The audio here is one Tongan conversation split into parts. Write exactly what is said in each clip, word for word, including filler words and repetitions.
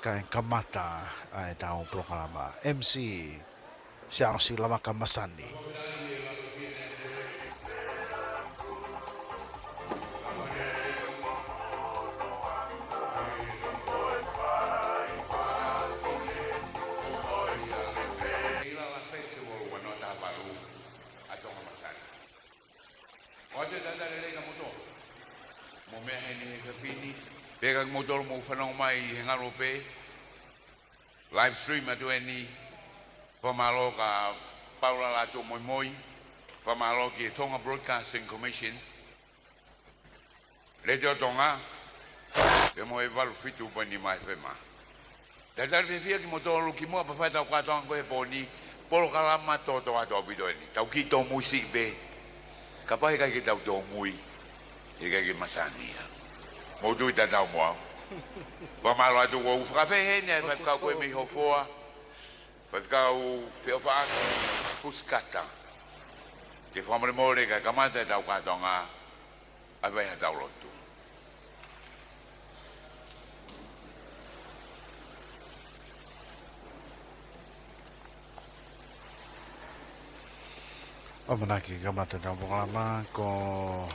Kae kamata ʻa ʻetau polokalama. M C, Siaosi Lavaka Masani. ʻOatu e talitali lelei kia moutolu. Mou meʻa heni he efiafi ni. Pea kia moutolu ʻoku mou fanongo mai he ngaluope. Live stream atu eni. Fakamālō kia Paula Lātūmoimoi. Fakamālō ki he Tonga Broadcasting Commission, Letiō Tonga, pea mo e valu fitu poini nima F M. Talitali fiefia kimoutolu kimuʻa pea fai ʻetau kātoanga ko ē he pō ni, polokalama tōtōatu ʻaupito eni. Tau kiʻi tōmui siʻi pē. Kapau heʻikai ke tau tōmui, heʻikai ke masani ia. Mou tui tatau mo au. Fakamālō atu, ʻoku ou fakafeʻao heni ʻa e faifekau ko ē mei Hofoa, faifekau Feʻofaʻaki Fusikata, ke fakamolemole kae kamata ʻetau kātoanga. ʻAve ai haʻatau lotu. ʻOku ʻamanaki ke kamata ʻetau polokalama ko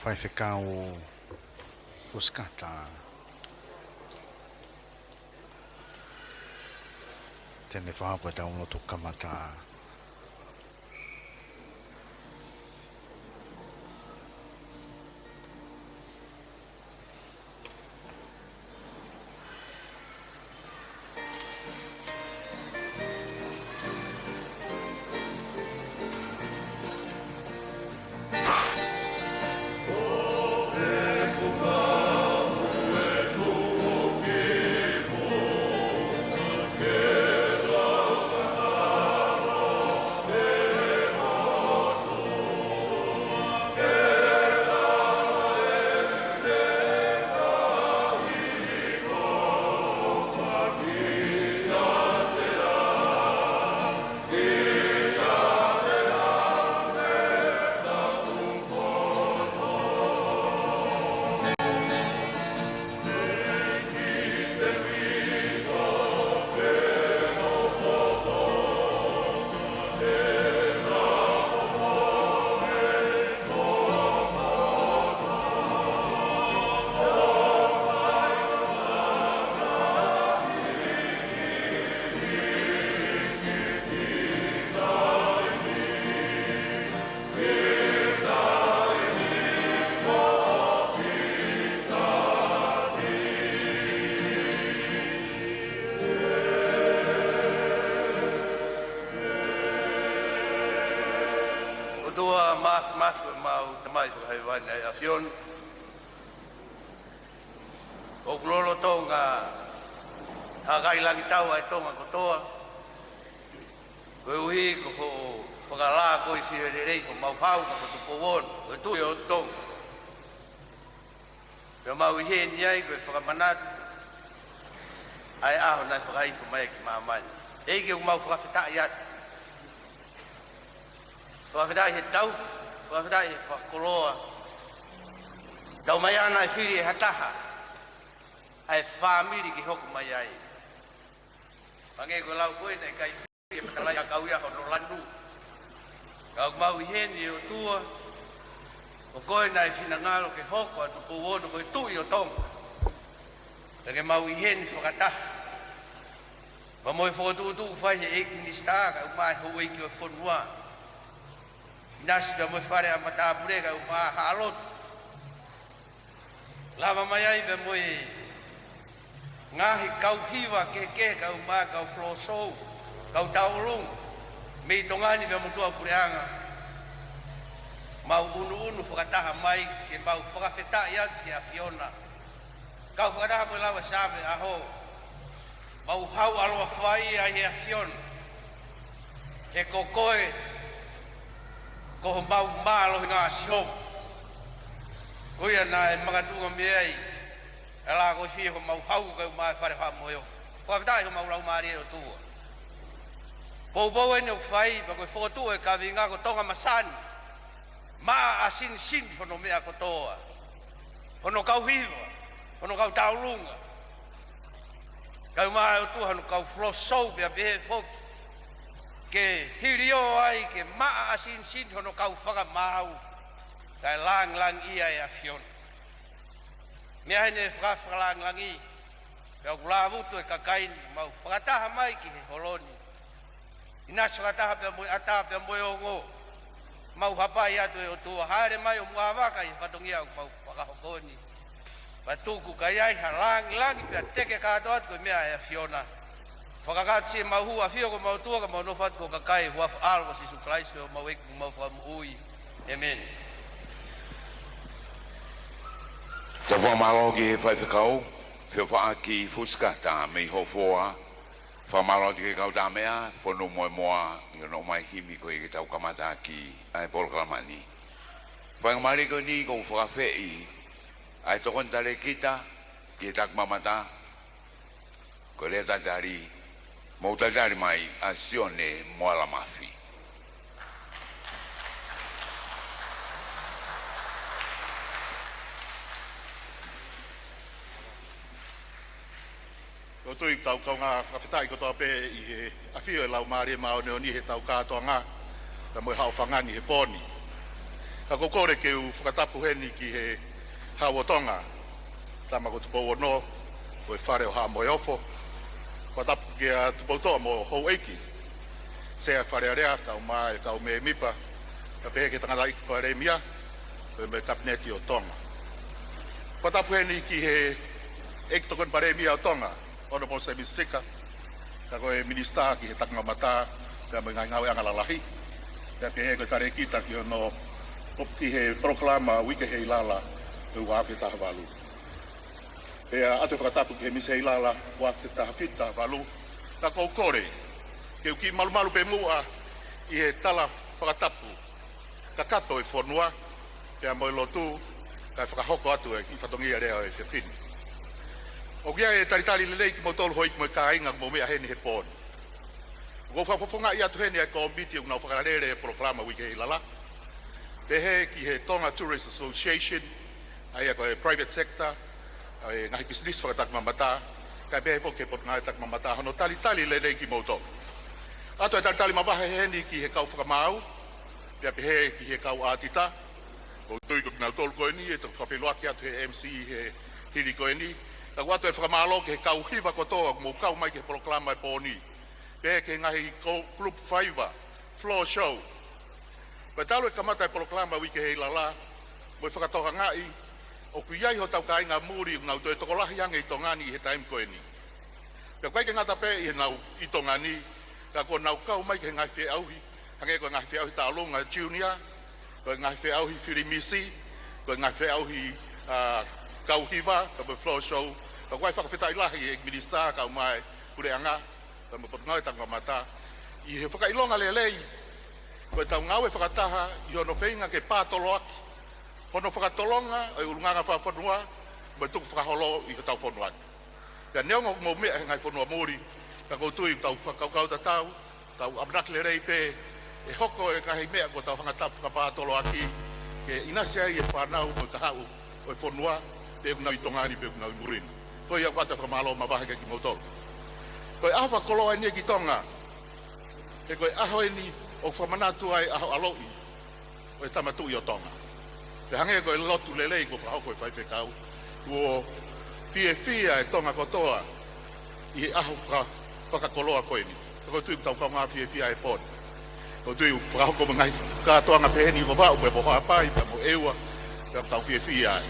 Faifekau Fusikata. Te ne fakahoko ʻetau lotu kamata. ʻOtua Māfimafi, ko ʻemau Tamai Fakahēvani ʻa e ʻAfiona. ʻOku lolotonga hakailangitau ʻa e Tonga kotoa, koeʻuhi ko hoʻo fakalākoifie lelei homau hau ko Tupou Ono, ko e Tuʻi ʻo Tonga. Pea mau ʻi heni ai ko e fakamanatu ʻa e ʻaho naʻe fakahifo mai ki māmani. ʻEiki, ʻoku mau fakafetaʻi atu. Fakafetaʻi he tau, fakafetaʻi he fakakoloa. Tau mai ana e fili ʻe ha taha ʻa e fāmili ke hoko mai ai. Hangē ko e lau ko ē naʻe ʻikai fili e fetalai ʻa e kau ia hono lanu. Ka ʻoku mau ʻi heni ʻe ʻOtua, ko koe naʻe finangalo ke hoko ʻa Tupou Ono ko e Tuʻi ʻo Tonga. Pea ke mau ʻi heni fakataha. Pea mo e fokotuʻutuʻu fai he ʻEiki Minisitā kae ʻumaʻā e houʻeiki ʻo e fonua. ʻInasi pea mo e Fale ʻa Matāpule kae ʻumaʻā Haʻa Lotu. Lava mai ai pea mo e ngaahi kau hiva kehekehe kae ʻumaʻā e kau flosou, kau tauʻolunga, mei Tonga ni pea mo tuʻa puleʻanga. Mau ʻunuʻunu fakataha mai ke mau fakafetaʻi atu ki he ʻAfiona. Kau fakataha mo e lau ʻa e Saame ʻo e ʻaho. Mau hau ʻaloʻofa ia ʻi he ʻAfiona. He ko koe, ko homau mālohinga ʻa Sihova. Ko ia naʻe makatuʻunga mei ai ʻa e lākoifie homau hau kae ʻumaʻā e fale fakamoheofo. Fakafetaʻi homau laumālie ʻOtua. Poupou eni ʻoku fai, pea ko e fokotuʻu e kaveinga ko Tonga Masani. Maʻa ʻa Sinisini hono meʻa kotoa. Hono kau hiva, hono kau tauʻolunga, Kae ʻumaʻā ʻe ʻOtua hono kau flow show pea pehē foki ke hilio ai ke maʻa ʻa Sinisini hono kau fakamaau. Kae langilangiʻia ʻa e ʻAfiona. Meʻa heni ʻe fakafakalāngilangi, pea ʻoku lāvutu e kakai ni, mau fakataha mai ki he holo ni. ʻInasi fakataha pea mo e ʻatā pea mo e ongo. Mau hapai atu ʻe ʻOtua, hāʻele mai ʻo muʻa vaka ʻi he fatongia ʻoku mau fakahoko ni. Pea tuku kae ʻi ai ha langilangi pea teke kātoa atu ko e meʻa ʻa e ʻAfiona. Fakakātoa siʻemau hū ʻafio ko mau tuʻa ka mau nofo atu ko e kakai, huafa ʻAlo ko Sīsū Kalaisi ko homau ʻEiki mo homau Fakamoʻui. ʻĒmeni. Tau fakamālō ki he faifekau, Feʻofaʻaki Fusikata mei Hofoa. Fakamālō atu ki he kau tāmeʻa, Fonu Moemoa, ʻi hono ʻomai himi ko ia ke tau kamata ʻaki ʻa e polokalama ni. Faingamālie ko eni ʻoku ou fakaafeʻi ʻa e tokoni talēkita ki he takimamata, ko e lea talitali, mou talitali mai ʻa Sione Moalamafi. ʻOku ou tui ʻoku tau kaungā fakafetaʻi kotoa pē ʻi he ʻafio ʻa e Laumālie Māʻoniʻoni ʻi heʻetau kātoanga, pea mo e Haʻofanga ni he pō ni. Ka ʻoku ou kole ke u fakatapu heni ki he Hau ʻo Tonga, Tama ko Tupou Ono, ko e Fale ʻo Haʻa-mo-e-Ofo. Fakatapu kia Tupoutoʻa mo Houʻeiki, Sea Fale Alea, kae ʻumaʻā e kau mēmipa, kae pehē ki he Tangataʻeiki Palēmia, pea mo e Kapineti ʻo Tonga. Fakatapu heni ki he ʻEiki Tokoni Palēmia ʻo Tonga, Honourable Semi Sika, ka ko e Minisitā ki he Takimamata, pea mo e Ngaahi Ngāueʻanga Lalahi, pea pehē ko e talēkita ki hono, ki he polokalama Uike Heilala ʻo e ua afe taha valu. Pea ʻoatu e fakatapu ki he Misi Heilala ua afe taha fitu taha valu, ka ʻoku ou kole ke u kiʻi malumalu pē muʻa ʻi he tala fakatapu kakato e fonua, pea mo e lotu, kae fakahoko atu e kiʻi fatongia lea ʻo e efiafi ni. ʻOku ʻi ai e talitali lelei kimoutolu houʻeiki mo e kāinga ʻoku mou meʻa heni he pō ni. ʻOku ou fakafofongaʻi atu heni ʻa e kōmiti ʻoku nau fakalele e polokalama Uike Heilala. Pehē ki he Tonga Tourist Association, ʻa ia ko e private sector, ʻa e ngaahi pisinisi fakatakimamata, kae pehē foki ki he Potungāue Takimamata, hono talitali lelei kimoutolu. ʻOatu e talitali mavahe heni ki he kau fakamaau, pea pehē ki he kau ʻātita. ʻOku ou tui ko kinautolu ko eni ʻe toki fakafeʻiloaki atu he M C he hili ko eni. Ka ʻoku ʻoatu e fakamālō ki he kau hiva kotoa ʻoku mou kau mai ki he polokalama he pō ni. Pehē ki he ngaahi ko-, group faiva, floor show. Pea talu e kamata e polokalama Uike Heilala, mo e fakatokangaʻi, ʻoku ʻi ai hotau kāinga muli ʻoku nau toe tokolahi ange ʻi Tonga ni ʻi he taimi ko eni. Pea ʻoku ʻikai ke ngata pē ʻi heʻenau ʻi Tonga ni, ka kuo nau kau mai ki he ngaahi feʻauhi, hangē ko e ngaahi feʻauhi tauʻolunga junior, ko e ngaahi feʻauhi fili misi, ko e ngaahi feʻauhi, ā, kau hiva, ka mo e floor show, ka ʻoku ʻi ai e fakafetaʻi lahi ʻa e Minisitā kae ʻumaʻā e Puleʻanga, pea mo e Potungāue Takimamata, ʻi he fakaʻilonga lelei, ko ʻetau ngāue fakataha ʻi hono feinga ke pātoloaki hono fakatolonga ʻo e ʻulungaanga fakafonua, mo e tukufakaholo ʻi hotau fonua ni. Pea neongo ʻoku mou meʻa he ngaahi fonua muli, ka ʻoku ou tui ʻoku tau fakakaukau tatau, tau ʻamanaki lelei pē, ʻe hoko e ngaahi meʻa kuo tau hanga ʻo fakapātoloaki, ke ʻinasi ai e fānau mo e kahaʻu ʻo e fonua, pe ʻoku nau ʻi Tonga ni, pe ʻoku nau ʻi muli ni. Ko ia ʻoku ʻoatu e fakamālō mavahe kiate kimoutolu. Ko e ʻaho fakakoloa eni ki Tonga, he ko e ʻaho eni ʻoku fakamanatu ai e ʻaho ʻaloʻi ʻo e Tama Tuʻi ʻo Tonga. Pea hangē ko e lotu lelei kuo fakahoko ʻe he faifekau, kuo fiefia e Tonga kotoa ʻi he ʻaho faka-, fakakoloa ko eni. Ka ʻoku ou tui ʻoku tau kaungā fiefia he pō ni. ʻOku ou tui ʻoku fakahoko mo e ngaahi kātoanga pehē ni ʻi Vavaʻu, pea mo Haʻapai, pea mo ʻEua, pea ʻoku tau fiefia ai.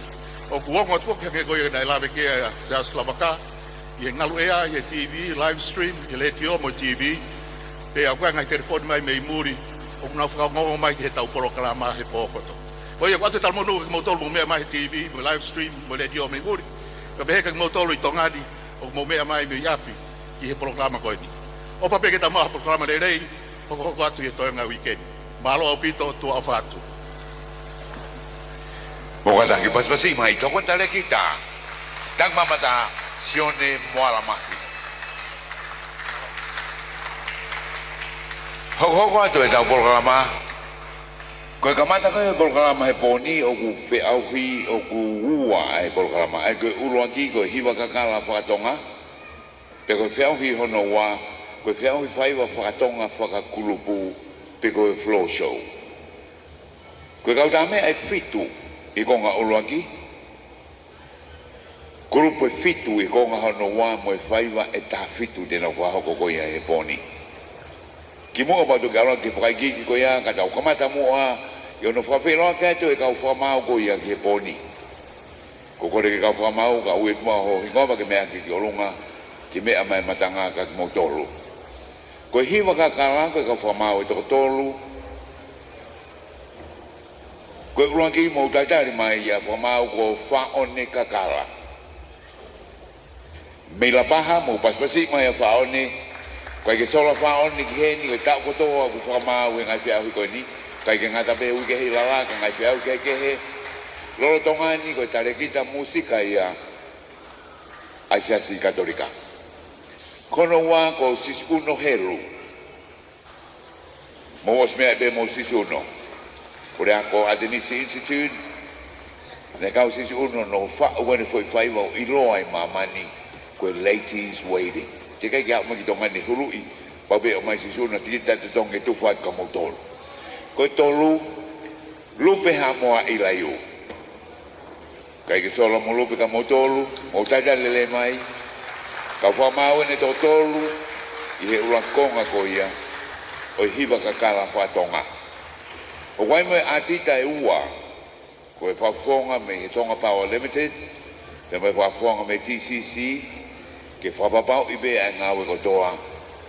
ʻOku ongo atu foki hangē ko ia naʻe lave ki ai ʻa Siaosi Lavaka, ʻi he ngaluʻea, ʻi he T V, live stream, ʻi he letiō mo e T V. Pea ʻoku ʻi ai e ngaahi telefoni mai mei muli, ʻoku nau fakaongoongo mai ki heʻetau polokalama he pō kotoa. Ko ia ʻoku ʻoatu e talamonū kiate kimoutolu ʻoku mou meʻa mai he T V, mo e live stream, mo e letiō mei muli. Kae pehē kiate kimoutolu ʻi Tonga ni, ʻoku mou meʻa mai mei ʻapi, ki he polokalama ko eni. ʻOfa pē ke tau maʻu ha polokalama lelei, hokohoko atu ʻi he toenga e uike ni. Mālō ʻaupito, tuʻa ʻofa atu. Mou kātaki pasipasi mai, tokoni talēkita, Takimamata Sione Moalamafi. Hokohoko atu ʻetau polokalama. Ko e kamata ko ē e polokalama he pō ni ʻoku feʻauhi, ʻoku ua ʻa e polokalama. ʻA ia ko e ʻuluaki ko e hiva kakala faka-Tonga. Pea ko e feʻauhi hono ua, ko e feʻauhi faiva fakatonga fakakulupu, pe ko e floor show. Ko e kau tāmeʻa ʻe fitu ʻi he konga ʻuluaki, kulupu ʻe fitu ʻi he konga hono ua mo e faiva ʻe taha fitu te nau fakahoko ko ia he pō ni. Kimuʻa pea u toki ʻalu ki he fakaikiiki ko ia ka tau kamata muʻa ʻi hono fakafeʻiloaki atu e kau fakamaau ko ia ki he pō ni. Ko e kole ki he kau fakamaau, ka ui atu muʻa ho hingoa ke meʻa ki ʻolunga, ke meʻa mai matanga ka kimoutolu. Ko e hiva kakala, ko e kau fakamaau ʻe toko tolu. Ko e ʻuluaki mou talitali mai ʻa e fakamaau ko Faʻone Kakala. Mei Lapaha, mou pasipasi mai ʻa Faʻone, ʻoku ʻikai ke sola Faʻone ki heni, ko e taʻu kotoa ʻoku fakamaau he ngaahi feʻauhi ko eni, ʻikai ke ngata pē he uike ʻi Lala, ka ngaahi feʻauhi kehekehe. Lolotonga ni ko e talēkita mūsika ia ʻa e Siasi Katolika. Ko hono ua ko Sisi ʻUno Helu. Mou ʻosi meaʻi pē mo Sisi ʻUno. Ko e lea ko e Atenisi Institute. Naʻe kau Sisi ʻUno ʻo faʻu ʻene foʻi faiva ʻo ʻiloa ʻe māmani ko e Ladies Waiting. Teʻeki ai ke aʻu mai ki Tonga ni huluʻi, pau pē ʻomai Sisi ʻUno tikita totongi e tufa atu kia moutolu. Ko e tolu, Lupe Haʻamoa ʻIlaiū. ʻIkai ke sola mo Lupe ka moutolu, mou talitali lelei mai. Kau fakamaau eni ʻe toko tolu ʻi he ʻuluaki konga ko ia ʻo e hiva kakala fakatonga. ʻOku ʻi ai mo e ʻātita ʻe ua, ko e fakafofonga mei he Tonga Power Limited, pea mo e fakafofonga mei he T C C, ke fakapapauʻi pē ʻa e ngāue kotoa.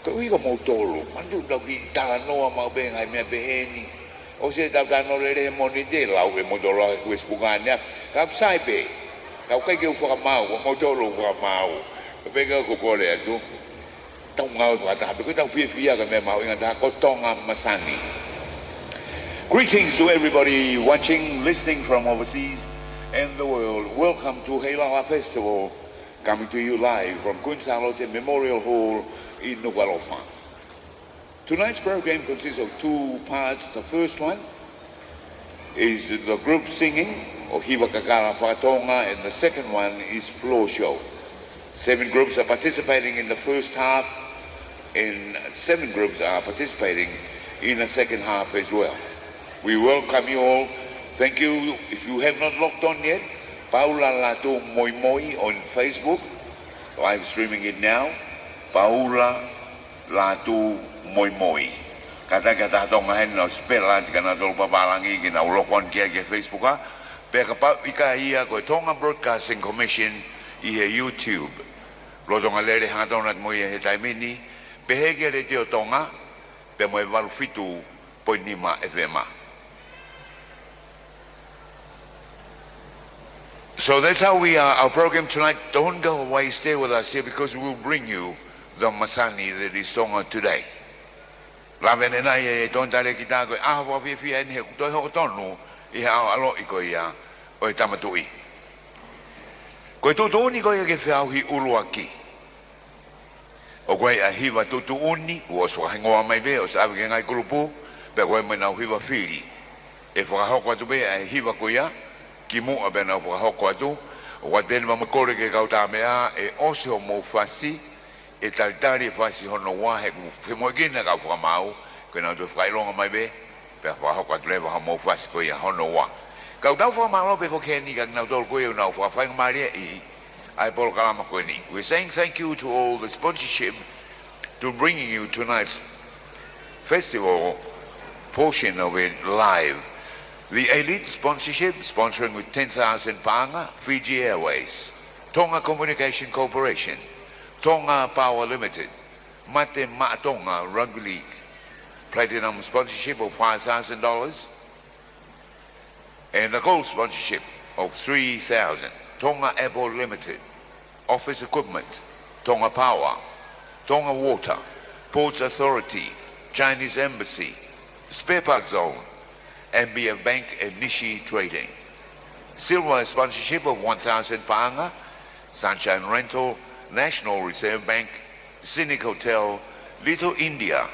Koeʻuhi ko moutolu, manatuʻi ʻoku tau kiʻi talanoa maʻu pē ngaahi meʻa pehē ni. ʻOsi ʻetau talanoa lelei he Mōnite, lau ʻe moutolu he Facebook ʻaneafi. Ka ʻoku sai pē, ka ʻoku ʻikai ke u fakamaau, ko moutolu ʻoku fakamaau. Pea pehē ko e kole atu, tau ngāue fakataha, pea ko ʻetau fiefia ka meʻa mahuʻinga taha ko Tonga Masani. Greetings to everybody watching, listening from overseas and the world. Welcome to Heilala Festival, coming to you live from Queen Sālote Memorial Hall in Nukuʻalofa. Tonight's program consists of two parts. The first one is the group singing, or hiva kakala fakatonga, and the second one is floor show. Seven groups are participating in the first half, and seven groups are participating in the second half as well. We welcome you all. Thank you. If you have not logged on yet, Paula Lātū Moimoi on Facebook, live streaming it now. Paula Lātū Moimoi. Kātaki ha taha Tonga heni ʻo spell atu kia nautolu pālangi ke nau log on ki ai ki he Facebook ʻa. Pea kapau ʻikai ia ko e Tonga Broadcasting Commission ʻi he YouTube. Lolotonga lele hangatonu atu mo ia he taimi ni, pehē ki he Letiō Tonga, pea mo e valu fitu poini nima F M. So that's how we are, our program tonight. Don't go away, stay with us here because we will bring you the Masani that is Tonga today. Lave ʻanenai ʻe Tony Talēkita ko e ʻaho fakafiefia eni he ʻoku toe hoko tonu ʻi he ʻaho ʻaloʻi ko ia ʻo e Tama Tuʻi. Ko e tuʻutuʻuni ko ia ki he feʻauhi ʻuluaki, ʻoku ʻi ai ʻa e hiva tuʻutuʻuni, kuo ʻosi fakahingoa mai pē, ʻosi ʻave ki he ngaahi kulupu, pea ko e meʻa ʻenau hiva fili. ʻE fakahoko atu pē ʻa e hiva ko ia, kimuʻa pea nau fakahoko atu. ʻOku ʻoatu pē ʻeni mo e kole ki he kau tāmeʻa, ʻe ʻosi hoʻomou fasi, ʻe talitali e fasi hono ua he ʻoku femoʻuekina e kau fakamaau, ke nau toe fakaʻilonga mai pē, pea fakahoko atu leva hoʻomou fasi ko ia hono ua. Ka ʻoku tau fakamālō pē foki heni kia kinautolu ko ia ʻoku nau fakafaingamālieʻi ʻa e polokalama ko eni. We're saying thank you to all the sponsorship to bringing you tonight's festival portion of it live. The Elite Sponsorship, sponsoring with ten thousand paʻanga, Fiji Airways, Tonga Communication Corporation, Tonga Power Limited, Mate Maʻa Tonga Rugby League, Platinum sponsorship of five thousand dollars, and a gold sponsorship of three thousand. Tonga Airport Limited, Office Equipment, Tonga Power, Tonga Water, Ports Authority, Chinese Embassy, Spare Parts Zone, M B F Bank and Nishi Trading. Silver sponsorship of one thousand paʻanga, Sunshine Rental, National Reserve Bank, Scenic Hotel, Little India,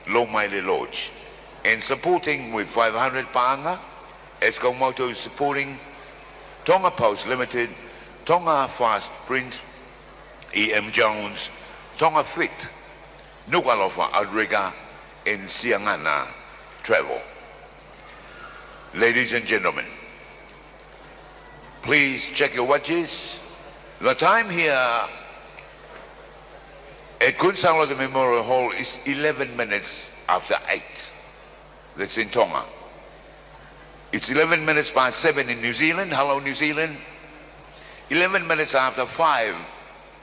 Lomaile Lodge, and supporting with five hundred paʻanga, Esco Motors supporting, Tonga Post Limited, Tonga Fast Print, E M Jones, Tonga Fit, Nukuʻalofa Outrigger and Siangana Travel. Ladies and gentlemen, please check your watches. The time here at Queen Sālote Memorial Hall is eleven minutes after eight. That's in Tonga. It's eleven minutes past seven in New Zealand. Hello, New Zealand. Eleven minutes after five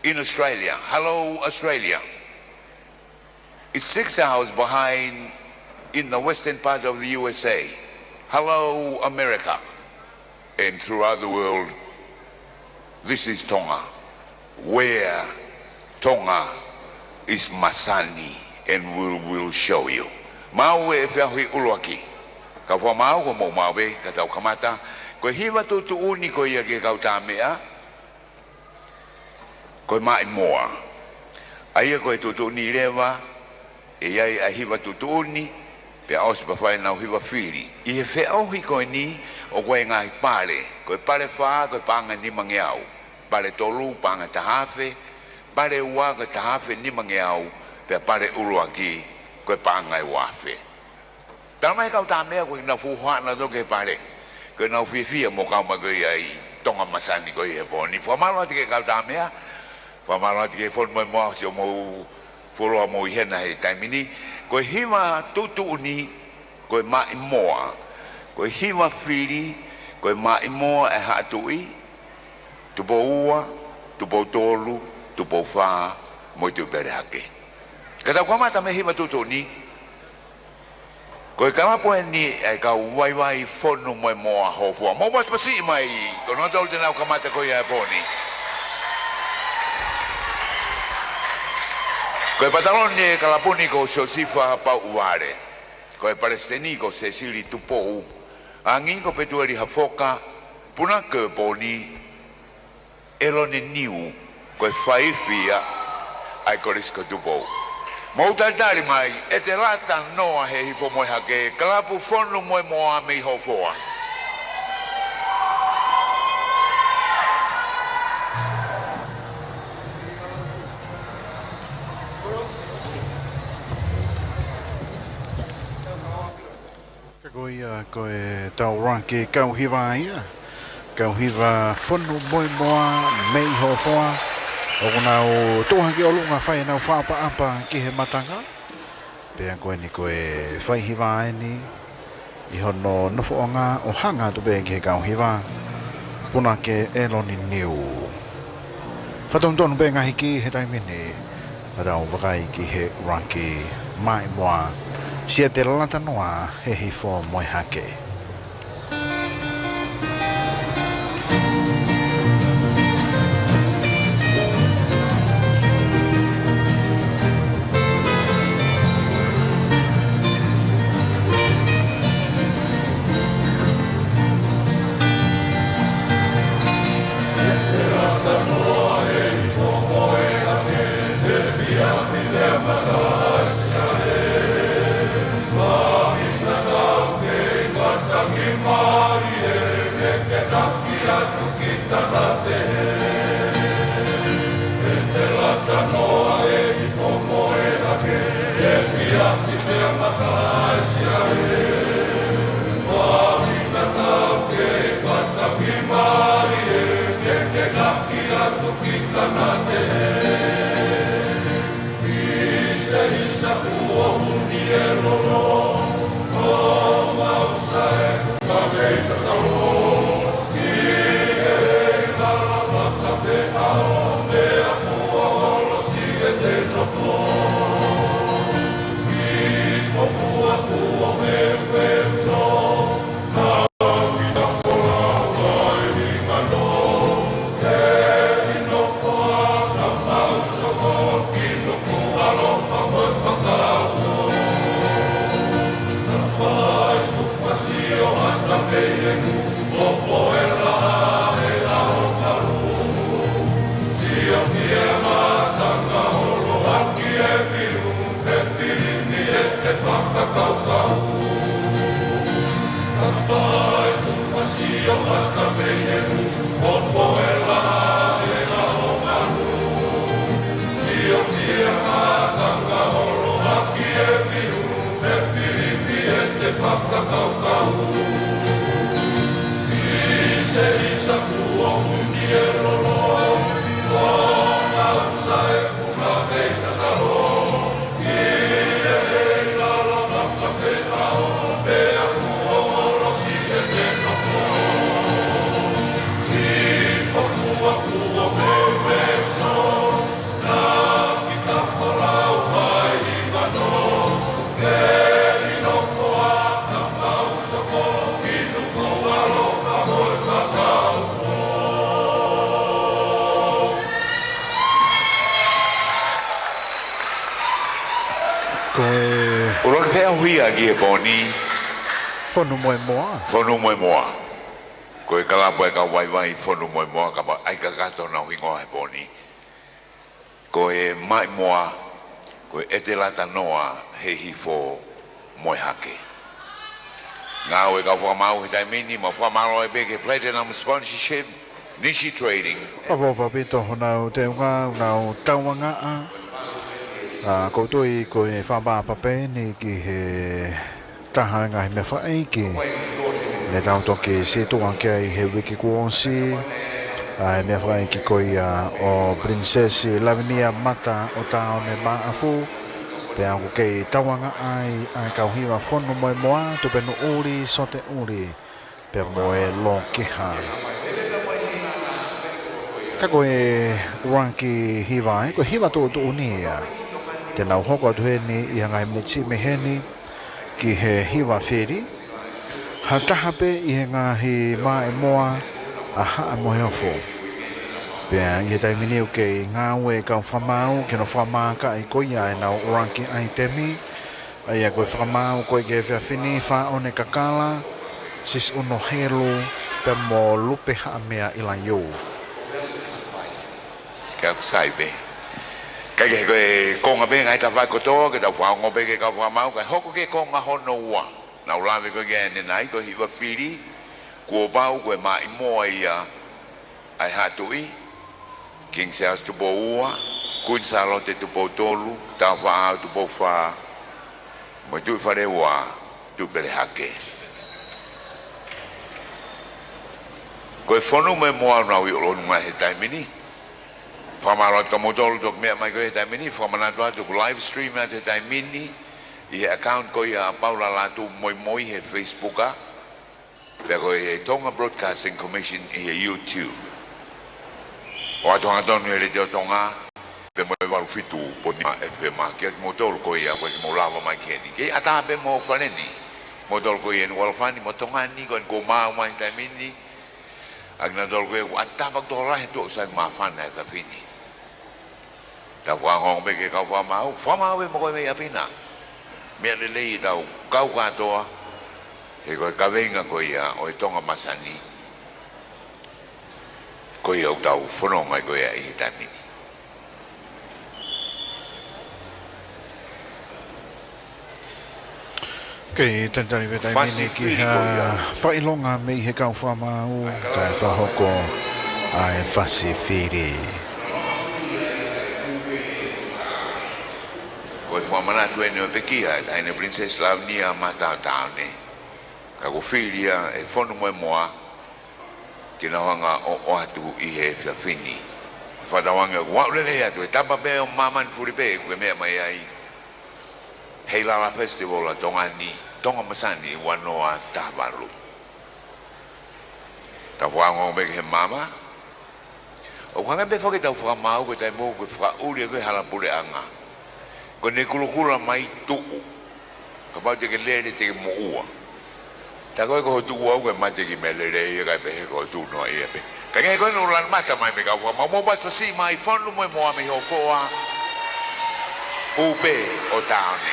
in Australia. Hello, Australia. It's six hours behind in the western part of the U S A. Hello, America. And throughout the world, this is Tonga, where Tonga is masani, and we will show you. Maʻu e feʻauhi ʻuluaki. Kau fakamālō ko mou maʻu pē, ka tau kamata. Ko e hiva tuʻutuʻuni ko ia ki he kau tāmeʻa, ko e maʻimoa. ʻA ia ko e tuʻutuʻuni leva, ʻe ʻi ai ʻa e hiva tuʻutuʻuni, pea ʻosi pea fai ʻenau hiva fili. ʻI he feʻauhi ko eni, ʻoku ʻi ai e ngaahi pale. Ko e pale fā, ko e paʻanga ʻe nimangeau. Pale tolu, paʻanga ʻe taha afe. Pale ua, ko e taha afe nimangeau. Pea pale ʻuluaki, ko e paʻanga ʻe ua afe. Tala mai e kau tāmeʻa ko ʻenau fuʻu hohaʻa nautolu ki he pale. Ko ʻenau fiefia mo kau mai ko ia ʻi Tonga masani ko ia he pō ni. Fakamālō atu ki he kau tāmeʻa. Fakamālō atu ki he Fonu Moemoa siʻomou fuoloa mou ʻi hena he taimi ni. Ko e hiva tuʻutuʻuni, ko e maʻimoa. Ko e hiva fili, ko e maʻimoa ʻe Haʻa Tuʻi, Tupou Ua, Tupou Tolu, Tupou Fā, mo e Tuʻi Pelehake. Ka tau kamata mei he hiva tuʻutuʻuni. Ko e kalapu eni ʻa e kau vaivai Fonu Moemoa Hofoa. Mou pasipasi mai, ko nautolu te nau kamata ko ia he pō ni. Ko e pataloni e kalapu ni ko Siosifa Pauʻuvale. Ko e palesiteni ko Sesili Tupou. Angi ko Petueli Hafoka, punake ʻo e pō ni, ʻEloni Niu, ko e faifi ia ʻa e Kolisi ko Tupou. Mou talitali mai, ʻe te lata noa he hifo mo e hake, kalapu Fonu Moemoa mei Hofoa. Ka ko ia ko e tau raki kau hiva ia. Kau hiva Fonu Moemoa mei Hofoa. ʻOku nau tuʻu hake ʻi ʻolunga fai ʻenau fakaʻapaʻapa ki he matanga. Pea ko eni ko e fai hiva eni ʻi hono nofoʻanga ʻo hanga atu pē ki he kau hiva. Punake ʻEloni Niu. Fakatonutonu pē ngaahi kī he taimi ni, ka tau vakai ki he raki maʻimoa, siʻi te lata noa he hifo mo e hake. Pia ki he pō ni. Fonu Moemoa. Fonu Moemoa. Ko e kalapu ʻa e kau vaivai Fonu Moemoa, kapau ʻe kakato honau hingoa he pō ni. Ko e Maʻimoa, ko e ʻEtelata Noa Heihifo Moehake. Ngāue kau fakamaau he taimi ni, mau fakamālō ai pē ki he Platinum Sponsorship, Nishi Trading. Fakaʻofoʻofa ʻaupito honau teunga, honau tauangaʻa. ʻA, ʻoku ou tui ko e fakapapau pē eni ki he taha e ngaahi meʻa fakaʻeiki ne tau toki sītuʻa ki ai he uike kuo ʻosi, ʻa e meʻa fakaʻeiki ko ia ʻo Pilinisesi Lavinia Mata ʻo Taone Maʻafu, pea ʻoku kei tauangaʻi ʻa e kau hiva Fonu Moemoa, Tupenuʻuli, Soteʻuli, pea mo e Lokeha. Ka ko e ʻuluaki hiva, ʻa e, ko e hiva tuʻutuʻuni ia. Te nau hoko atu heni ʻi he ngaahi miniti mei heni ki he hiva fili. Ha taha pē ʻi he ngaahi maʻimoa ʻa Haʻa Moheofo. Pea ʻi he taimi ni ʻoku kei ngāue kau fakamaau ke nau fakamākaʻi ko ia ʻenau ʻuluaki ʻaitemi. ʻA ia ko e fakamaau ko ē ki he efiafi ni, Faʻone Kakala, Sisi ʻUnohelu, pea mo Lupe Haʻamea ʻIlaiū. Ka ʻoku sai pē. Ka ko e konga pē ngaahi tafaʻaki kotoa, ke tau fakaongo pē ki he kau fakamaau, kae hoko ki he konga hono ua. Nau lave ko ē ki ai ʻanenai, ko e hiva fili, kuo pau ko e maʻimoa ia ʻa e Haʻa Tuʻi, King Charles Tupou Ua, Kuini Sālote Tupou Tolu, Tāufaʻāhau Tupou Fā, mo e Tuʻi Fale Ua, Tuʻipelehake. Ko e Fonu Moemoa ʻoku nau ʻi ʻolunga he taimi ni. Fakamālō atu kia moutolu toki meʻa mai ko ē he taimi ni, fakamanatu atu ʻoku live stream atu he taimi ni, ʻi he account ko ia ʻa Paula Lātū Moimoi he Facebook, pea ko e Tonga Broadcasting Commission ʻi he YouTube. ʻOatu hangatonu he Letiō Tonga, pea mo e valu fitu poini nima F M, kiate kimoutolu ko ia ʻoku ʻikai ke mou lava mai ki heni. Kei ʻatā pē mo Faleni, moutolu ko ia ʻi Nukuʻalofa ni mo Tonga ni, ko eni kuo maau mai he taimi ni. ʻA kinautolu ko ia ʻoku ʻatā fakatō lahi atu ʻoku sai māfana he efiafi ni. Tau fakaongo pē ki he kau fakamaau, fakamaau pē mo koe mei ʻapi na. Meʻa lelei ʻetau kau kātoa, he ko e kaveinga ko ia ʻo e Tonga Masani, ko ia ʻoku tau fononga ai ko ia ʻi he taimi ni. Kei talitali pē taimi ni ki ha fakaʻilonga mei he kau fakamaau, kae fakahoko ʻa e fasi fili. Ko e fakamanatu eni ʻo e pekia ʻa e Taʻahine Pilinisesi Lavinia Mata ʻo Taone. Ka kuo fili ia ʻe Fonu Moemoa, ke nau hanga ʻo ʻoatu ʻi he efiafi ni. Fakatauange ʻoku aʻu lelei atu, ʻe tapa pē ʻo māmani fuli pē, ʻoku ke meʻa mai ai. Heilala Festival ʻa Tonga ni, Tonga Masani ua noa taha valu. Tau fakaongo pē ki he maama. ʻOku hangē pē foki ʻetau fakamaau ko e taimi ʻoku fakaʻuli ko ē hala puleʻanga. Ko ʻene kulokula mai tuʻu. Kapau te ke lele te ke moʻua. Tā ko ē ko ho tuʻu ʻoku ke mate ki he meʻa lelei ia kae pehē ko ho tuʻu noa ia pē. Ka ʻi he ngaahi ko ē ʻoku lanu mata mai mei he kau fakamaau, mou pasipasi mai Fonu Moemoa mei Hofoa, Upe ʻo Taone.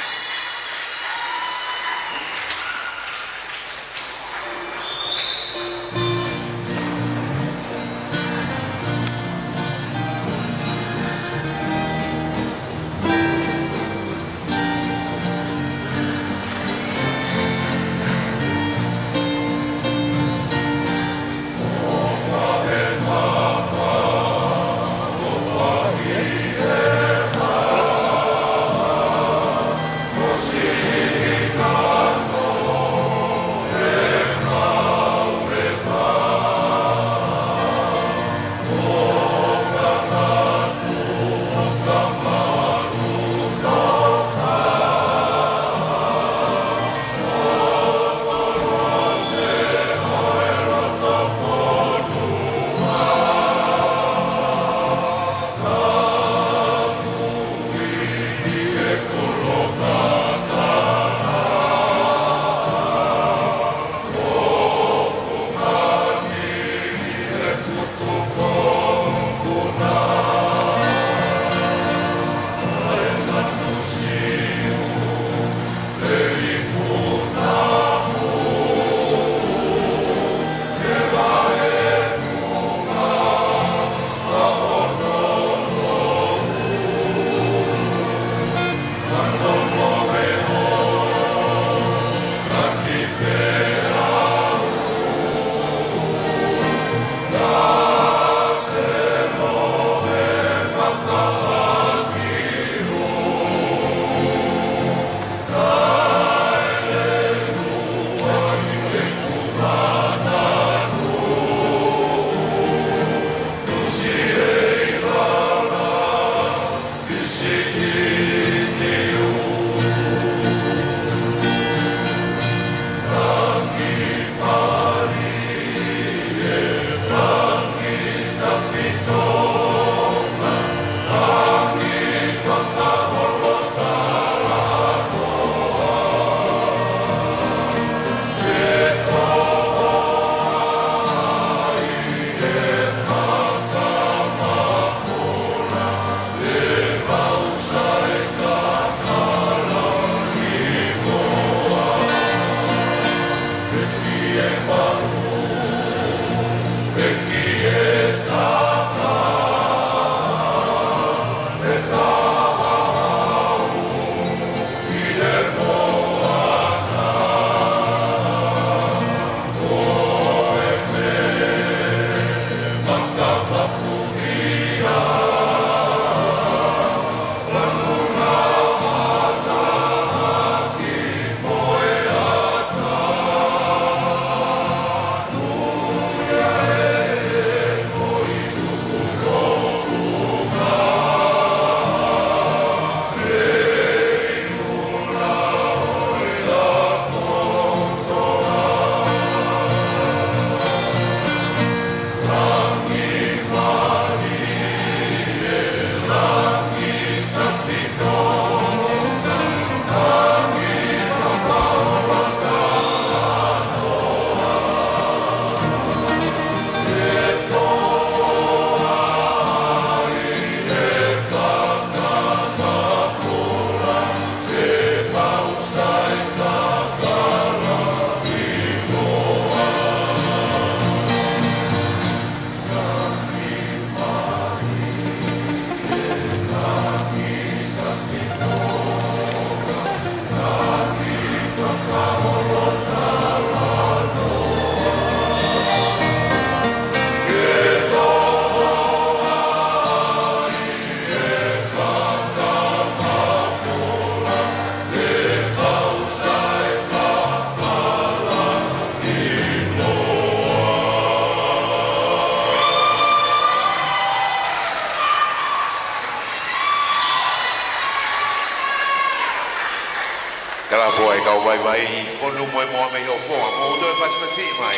Kalapu ʻa e kau vaivai, Fonumoemoa mei Hofoa, mou toe pasipasi mai.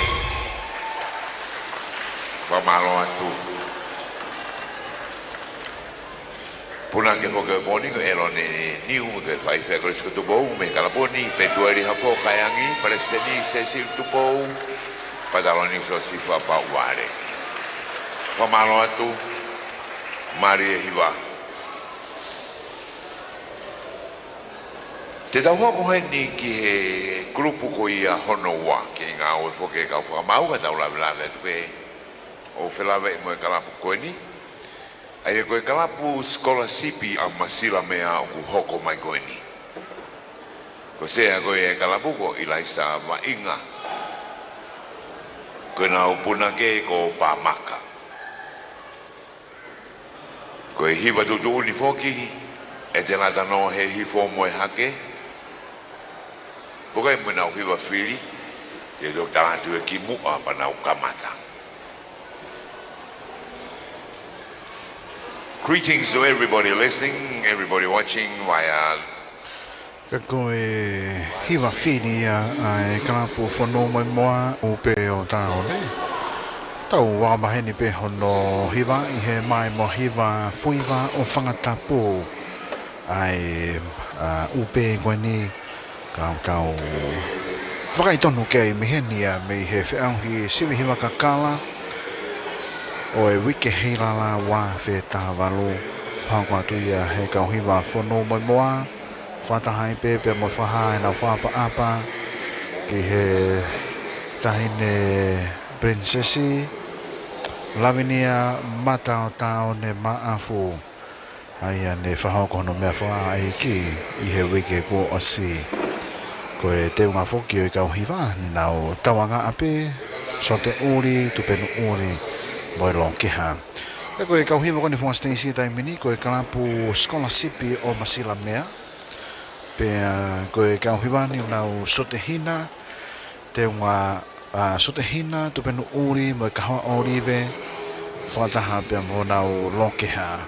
Fakamālō atu. Punake foki ʻo e pō ni ko ʻElone Niu, ko e faifekau Kolisi ko Tupou mei he kalapu ni, Petueli Hafo Kaeangi, Palesiteni Sesili Tupou, Pataloni Siosifa Pauʻuvale. Fakamālō atu, mālie e hiva. Te tau hoko heni ki he kulupu ko ia hono ua, ke ngāue foki e kau fakamaau ka tau lavelave atu pē ʻo felāveʻi mo e kalapu ko eni. ʻA ia ko e kalapu sikolasipi ʻa Masila Mea ʻoku hoko mai ko eni. Ko e sea ko ia e kalapu ko ʻIlaisa Vaʻinga. Ko ʻenau punake ko Pamaka. Ko e hiva tuʻutuʻuni foki, ʻe te lata noa he hifo mo e hake. Pea ko e mo ʻenau hiva fili, te u toki tala atu ʻe kimuʻa pea nau kamata. Greetings to everybody listening, everybody watching via Ka ko e hiva fili ia ʻa e kalapu Fonumoemoa ʻUpe ʻo Taʻone. Tau vakamaheni pē hono hiva ʻi he maʻimoa hiva fuiva ʻo Fangatapu. ʻA e, ʻa, ʻupe ko eni ka tau vakai tonu ki ai mei heni ia mei he feʻauhi sivi hiva kakala ʻo e Uike Heilala ua afe taha valu. Fakahoko atu ia he kau hiva Fonumoemoa. Fakataha ai pē pea mo e fakahā ʻenau fakaʻapaʻapa ki he taʻahine Pilinisesi Lavinia Mata ʻo Taʻone Maʻafu, ʻa ia ne fakahoko hono meʻafakaʻeiki ʻi he uike kuo ʻosi. Ko e teunga foki ʻo e kau hiva, naʻa nau tauangaʻa pē, Sote ʻUli, Tupenu ʻUli, mo e Lokeha. Pea ko e kau hiva ko eni he Fuaʻa Siteisi he taimi ni, ko e kalapu Scholarship ʻo Masilamea. Pea ko e kau hiva ni naʻa nau Sote Hina, teunga, ʻa, Sote Hina, Tupenu ʻUli, mo e Kahoa ʻŌlive, fakataha pea mo honau Lokeha.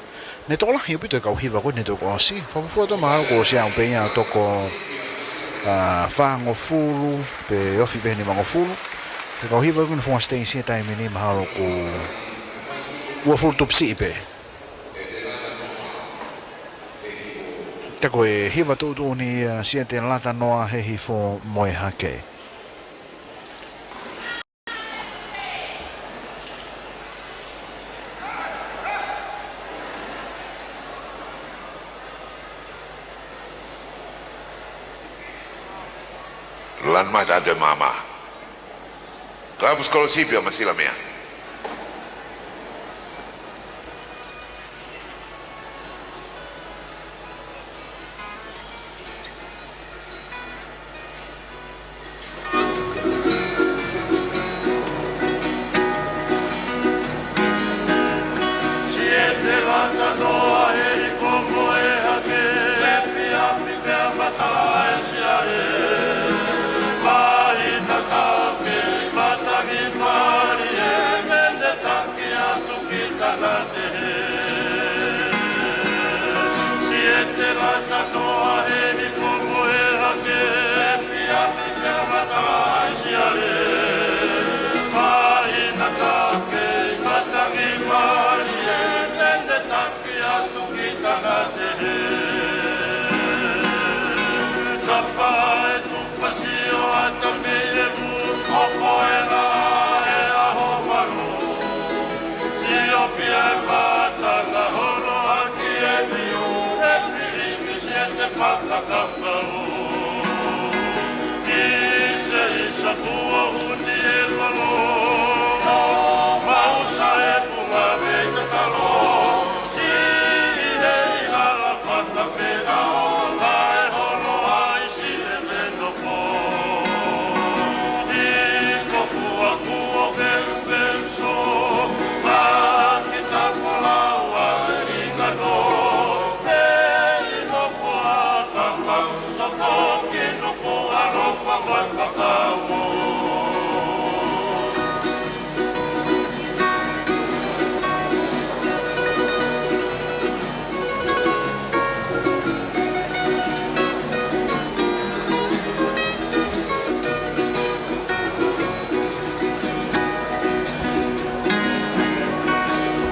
Ne tokolahi ʻaupito e kau hiva ko eni he toko ʻosi. Fakafuofua ʻoku mahalo kuo ʻosi aʻu pē ia ʻo toko, ʻa, fāngofulu, pe ofi pē nimangofulu. Ko e kau hiva ko eni he Fuaʻa Siteisi he taimi ni mahalo kuo uofulu tupu siʻi pē. Ka ko e hiva tuʻutuʻuni ia, Siete Lata Noa, Hehifo mo e Hake. Lanu mata atu e maama. Kalapu Scholarship ʻo Masilamea. Siete Lata Noa, Hehifo mo e Hake, efiafi pea matala e siale. Māhina taukei, matangi mālie, tenetaki atu ki Tangata. Siete Lata Noa, Hehifo mo e Hake, efiafi pea matala e siale. Māhina taukei, matangi mālie, tenetaki atu ki Tangata. Kapa e tuʻu Pasio ata mei he mū, hopo e lā he ʻaho malu. Siofia e mātanga, holo hake e miu, e filiki siete fakakapau. Kiseisa kuo uni e lolo, mausa e funga mei tatalo. Siʻi he ʻilala fakafeʻao, kae holo ai siʻi e nofo. Hiko fua kuo pelu pelu so, maki tafolau a e ʻingano. Pei nofo a kama, soko ki nuku alofa mo e fakauo.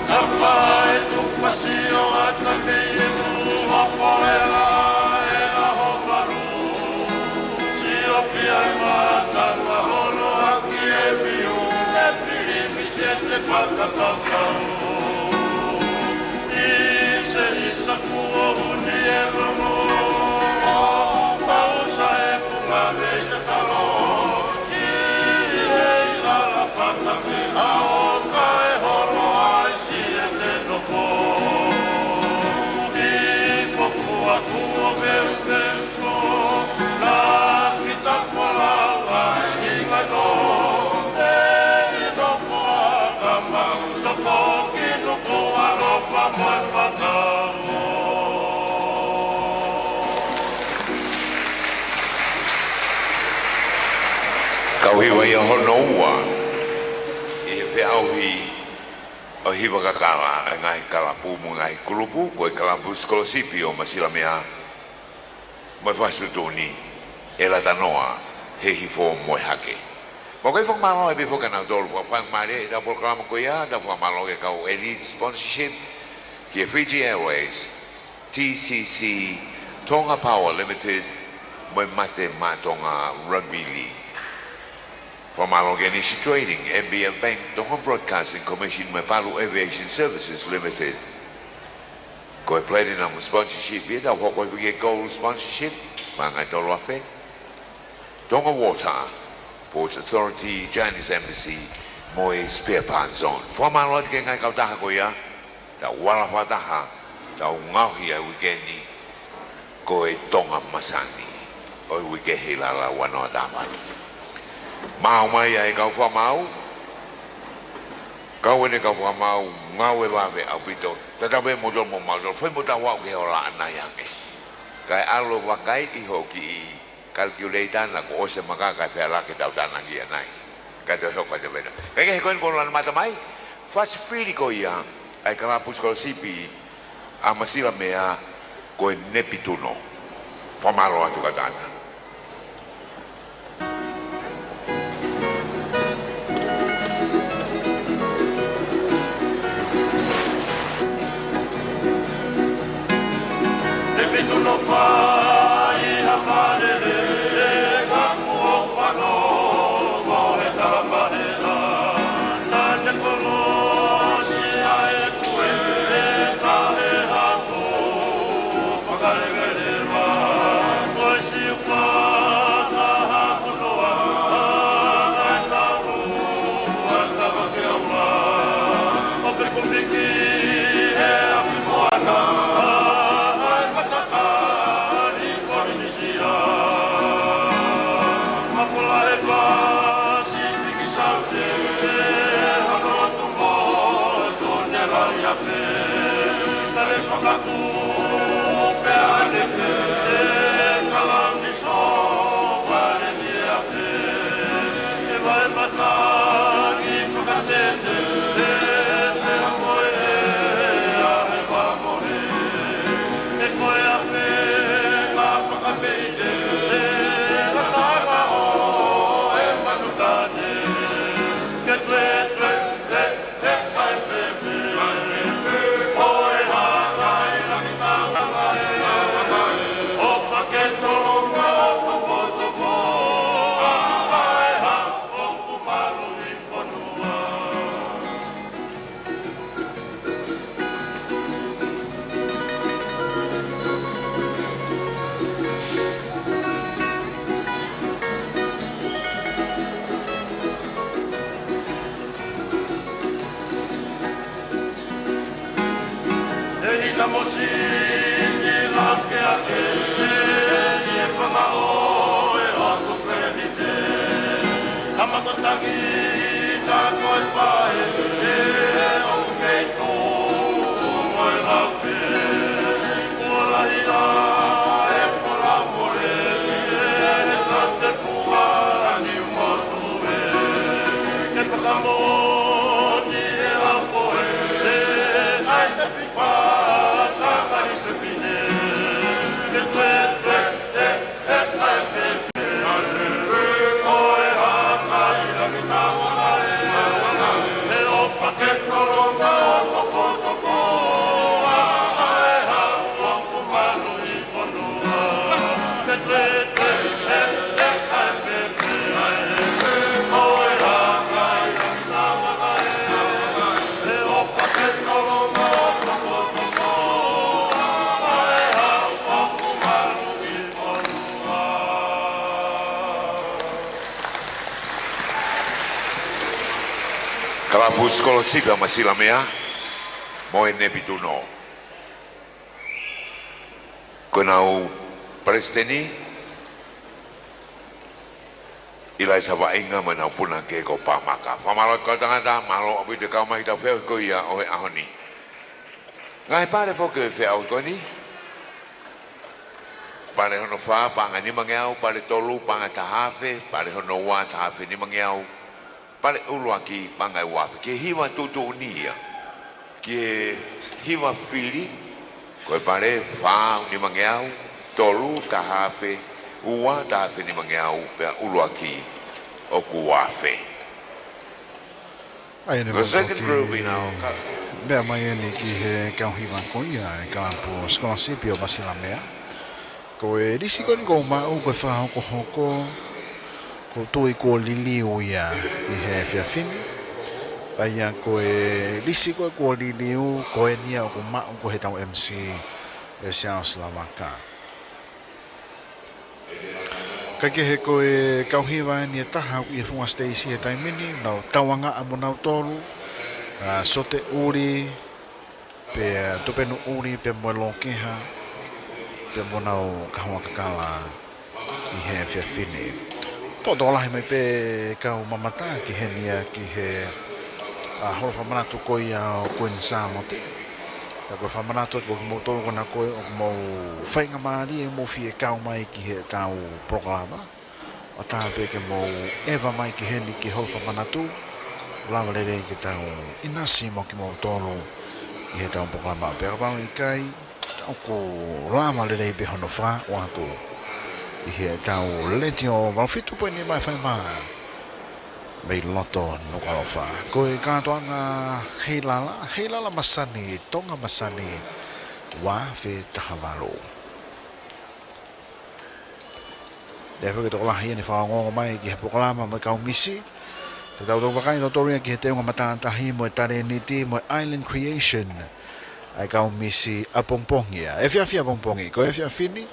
Kapa e tuʻu Pasio ata mei he mū, hopo e lā he ʻaho malu. Siofia e mātanga, holo hake e miu, e filiki siete fakakapau. Kiseisa kuo uni e lolo, mausa e funga mei tatalo. Siʻi he ʻilala fakafeʻao, kae holo ai siʻi e nofo. Hiko fua kuo pelu pelu so, maki tafolau a e ʻingano. Pei nofo a kama, soko ki nuku alofa mo e fakauo. Kau hiva ia hono ua ʻi he feʻauhi ʻo e hiva kakala ʻa e ngaahi kalapu mo e ngaahi kulupu, ko e kalapu Scholarship ʻo Masilamea, mo e fasi tuʻutuʻuni, ʻe Lata Noa, Hehifo mo e Hake. Mau kei fakamālō ʻaupito foki kia nautolu fakafaingamālie ʻi heʻetau polokalama ko ia, tau fakamālō ki he kau Elite Sponsorship, ki he Fiji Airways, T C C, Tonga Power Limited, mo e Mate Maʻa Tonga Rugby League. Fakamālō ki he Nishi Trading, M B L Bank, Tonga Broadcasting Commission, mo e Palu Aviation Services Limited. Ko e Platinum Sponsorship ia, tau hoko hifo ki he Gold Sponsorship, paʻanga ʻe tolu afe. Tonga Water, Ports Authority, Chinese Embassy, mo e Spare Parts Zone. Fakamālō atu ki he ngaahi kautaha ko ia, tau ala fakataha, tau ngaohi ʻa e uike ni, ko e Tonga Masani. ʻo e uike he lala ua noa taha valu. Maʻu mai ʻa e kau fakamaau, kau ʻeni kau fakamaau, ngāue vave ʻaupito. Tatau pē mo kimoutolu mo mautolu, fai mo tau aʻu ki he ola ʻanai ange. Kae ʻalu ʻo vakai ʻi hoʻo kiʻi kalikiuleita naʻa kuo ʻosi e maka kae feala ke tau tānaki ʻanai. Kae toe hoko atu pē. Kae kehe ko eni kuo lana mata mai, fasi fili ko ia ʻa e kalapu sikolasipi ʻa Masila Mea, ko e Nepituno. Fakamālō atu kātaki. Nepituno fai ha malele, ka kuo fanongo he talamahela. Naʻa ne kolosi ʻa e kuele, ka he haku fakaleveleva. Ko e siufa ka haku noa, ʻa e taulu, ʻa e tama ke aula. ʻO pekupiki he afi moana, ʻa e matakali Polinisia. Mafola he Pasifiki Saute, hono tuʻu mo tune lahi afe. Tale fakatū pea ne fe, e kalauni sō vale ni afe. E vae matangi fakatete, e pea mo e ea he vamohe. E ko e afe ka fakapeite, e ngataʻanga ʻo e manu tate. Ke tue tue, e, e, kae fefe. Ko e hā kai laki tau, ʻo fake tolo ma o toko toko, ʻa e hā ʻoku malu ʻi fonua. ʻE hina mo sini lake ake, ʻi he fanga ʻo e ʻOtu Fēnite. Ka makotangi na ko e pae, ʻoku kei tuʻu mo e mape. Kuo lahi ʻa e fola mole, ʻe he kate fua ni motu ē. Ke fakamoʻoni ʻe au ko e, ʻa e tapi fata kali fefine. Ke tue tue, e, Kalapu sikolasipi ʻa Masila Mea mo e Nepituno. Ko ʻenau palesiteni, ʻIlaisa Vaʻinga, mo ʻenau punake ko Pamaka. Fakamālō atu kau tangata, mālō ʻaupito e kau mai ki heʻetau feohi ko ia ʻo e ʻaho ni. Ngaahi pale foki ʻo e feʻauhi ko eni. Pale hono fā, paʻanga nimangeau, pale tolu, paʻanga taha afe, pale hono ua, taha afe nimangeau, pale ʻuluaki, paʻanga ʻe ua afe. Ki he hiva tuʻutuʻuni ia. Ki he hiva fili, ko e pale fā nimangeau, tolu taha afe, ua taha afe nimangeau, pea ʻuluaki ʻoku ua afe. ʻA ia ne The second group in our country. Meʻa mai eni ki he kau hiva ko ia e kalapu sikolasipi ʻo Masila Mea. Ko e lisi ko eni kuo maʻu, ko e fakahokohoko, ʻoku ou tui kuo liliu ia ʻi he efiafi ni. ʻA ia ko e lisi ko ē kuo liliu, ko eni ia ʻoku maʻu ko ē heʻetau M C, ʻe Siaosi Lavaka. Kae kehe ko e kau hiva eni ʻe taha ʻoku ʻi he funga siteisi he taimi ni, nau tauangaʻa mo nautolu, ʻa, Sote ʻUli, pea Tupenu ʻUli, pea mo e Lokeha, pea mo honau kahoa kakala. ʻi he efiafi ni. Tokolahi mai pē kau mamata ki heni ia ki he, ʻa, holo fakamanatu ko ia ʻo Kuini Sālote. Ka ko e fakamanatu atu kiate kimoutolu ko ena ko ē ʻoku mou faingamālie ʻo mou fie kau mai ki heʻetau polokalama. ʻOfa pē ke mou ʻeva mai ki heni ki he holo fakamanatu. Lava lelei ke tau ʻinasi mo kimoutolu ʻi heʻetau polokalama. Pea kapau ʻe ʻikai, ʻoku lava lelei pē hono fakaʻoatu ʻi heʻetau Letiō valu fitu poini nima F M mei loto Nukuʻalofa. Ko e kātoanga Heilala, Heilala Masani, Tonga Masani, ua afe taha valu. ʻE fai ke tokolahi ʻene fakaongoongo mai ki he polokalama mo e kau misi. Te tau vakai tautolu ia ki he teunga matātahi mo e talēniti mo e Island Creation. ʻA e kau misi ʻapongipongi ia. Efiafi ʻapongipongi, ko e efiafi ni,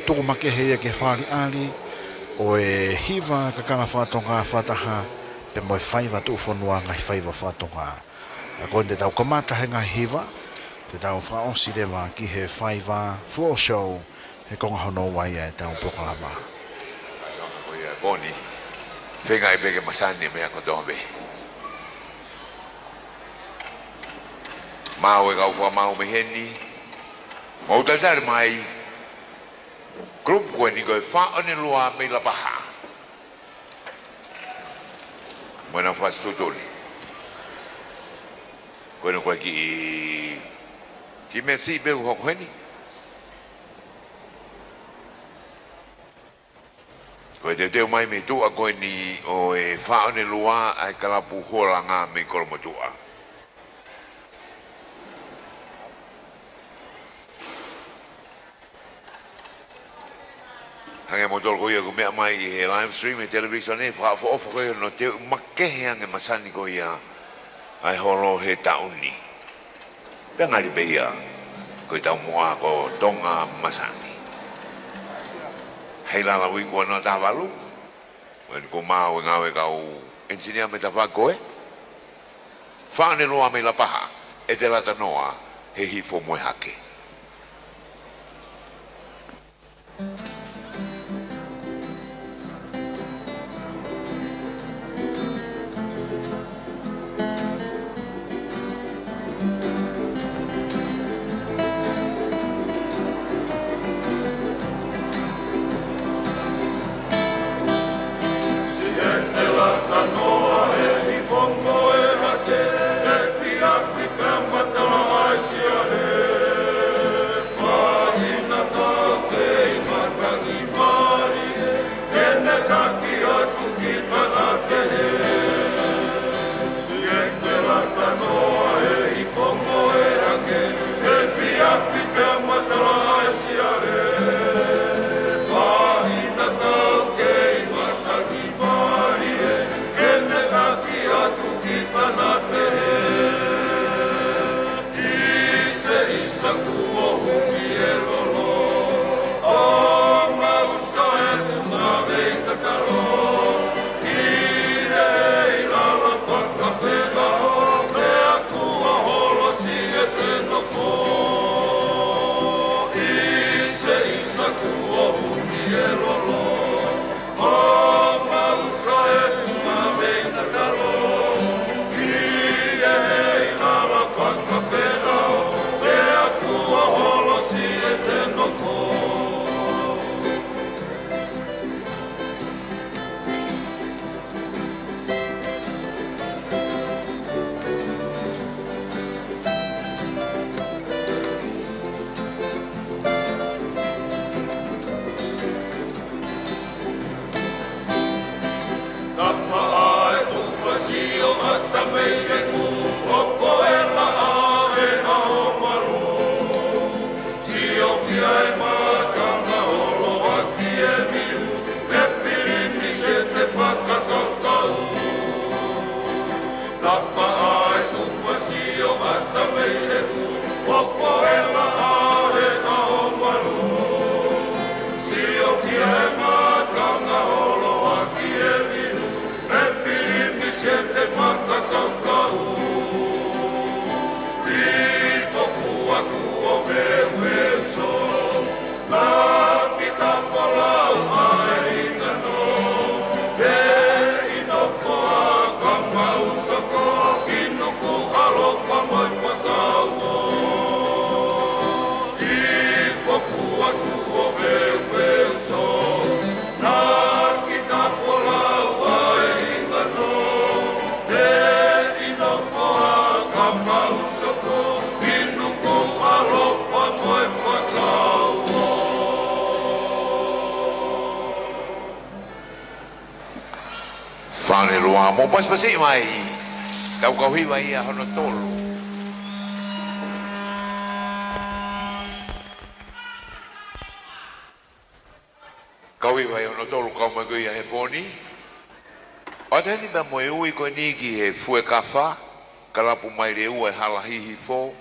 tuku makehe ia ki he fakaʻaliʻali ʻo e hiva kakala faka-Tonga fakataha pea mo e faiva tuʻufonua ngaahi faiva faka-Tonga. Ka ko eni te tau kamata he ngaahi hiva, te tau fakaʻosi leva ki he faiva floor show he konga hono ua ia ʻetau polokalama. Ko ia ko eni, feingaʻi pē ke masani meʻa kotoa pē. Maʻu e kau fakamaau mei heni, mou talitali mai, group ko eni ko e Faʻonelua mei Lapaha. Mo ʻena fasi tutuni. Ko ena ko e kiʻi, kiʻi meʻa siʻi pē ʻoku hoko heni. Ko e teuteu mai mei tuʻa ko eni ʻo e Faʻonelua ʻa e kalapu Hualanga mei Kolomotuʻa. Hangē mo tolo ko ia ʻoku meʻa mai ʻi he live stream he televīsone, fakaʻofoʻofa ko ia hono teu makehe ange masani ko ia ʻa e holo he taʻu ni. Pea ngali pē ia, ko e taumuʻa ko Tonga Masani. Heilala uike ua noa taha valu, ko eni ko e maʻu e ngāue kau engineer mei tafaʻaki ko ē. Faʻonelua mei Lapaha, ʻe te lata noa he hifo mo e hake. Faʻu ʻe lua, mou pasipasi mai. Tau kau hiva ia hono tolu. Kau hiva ia hono tolu, kau mai ko ia he pō ni. ʻOatu heni pea mo e ui ko eni ki he Fuekafa, kalapu mai Leua ʻe Hala Hihifo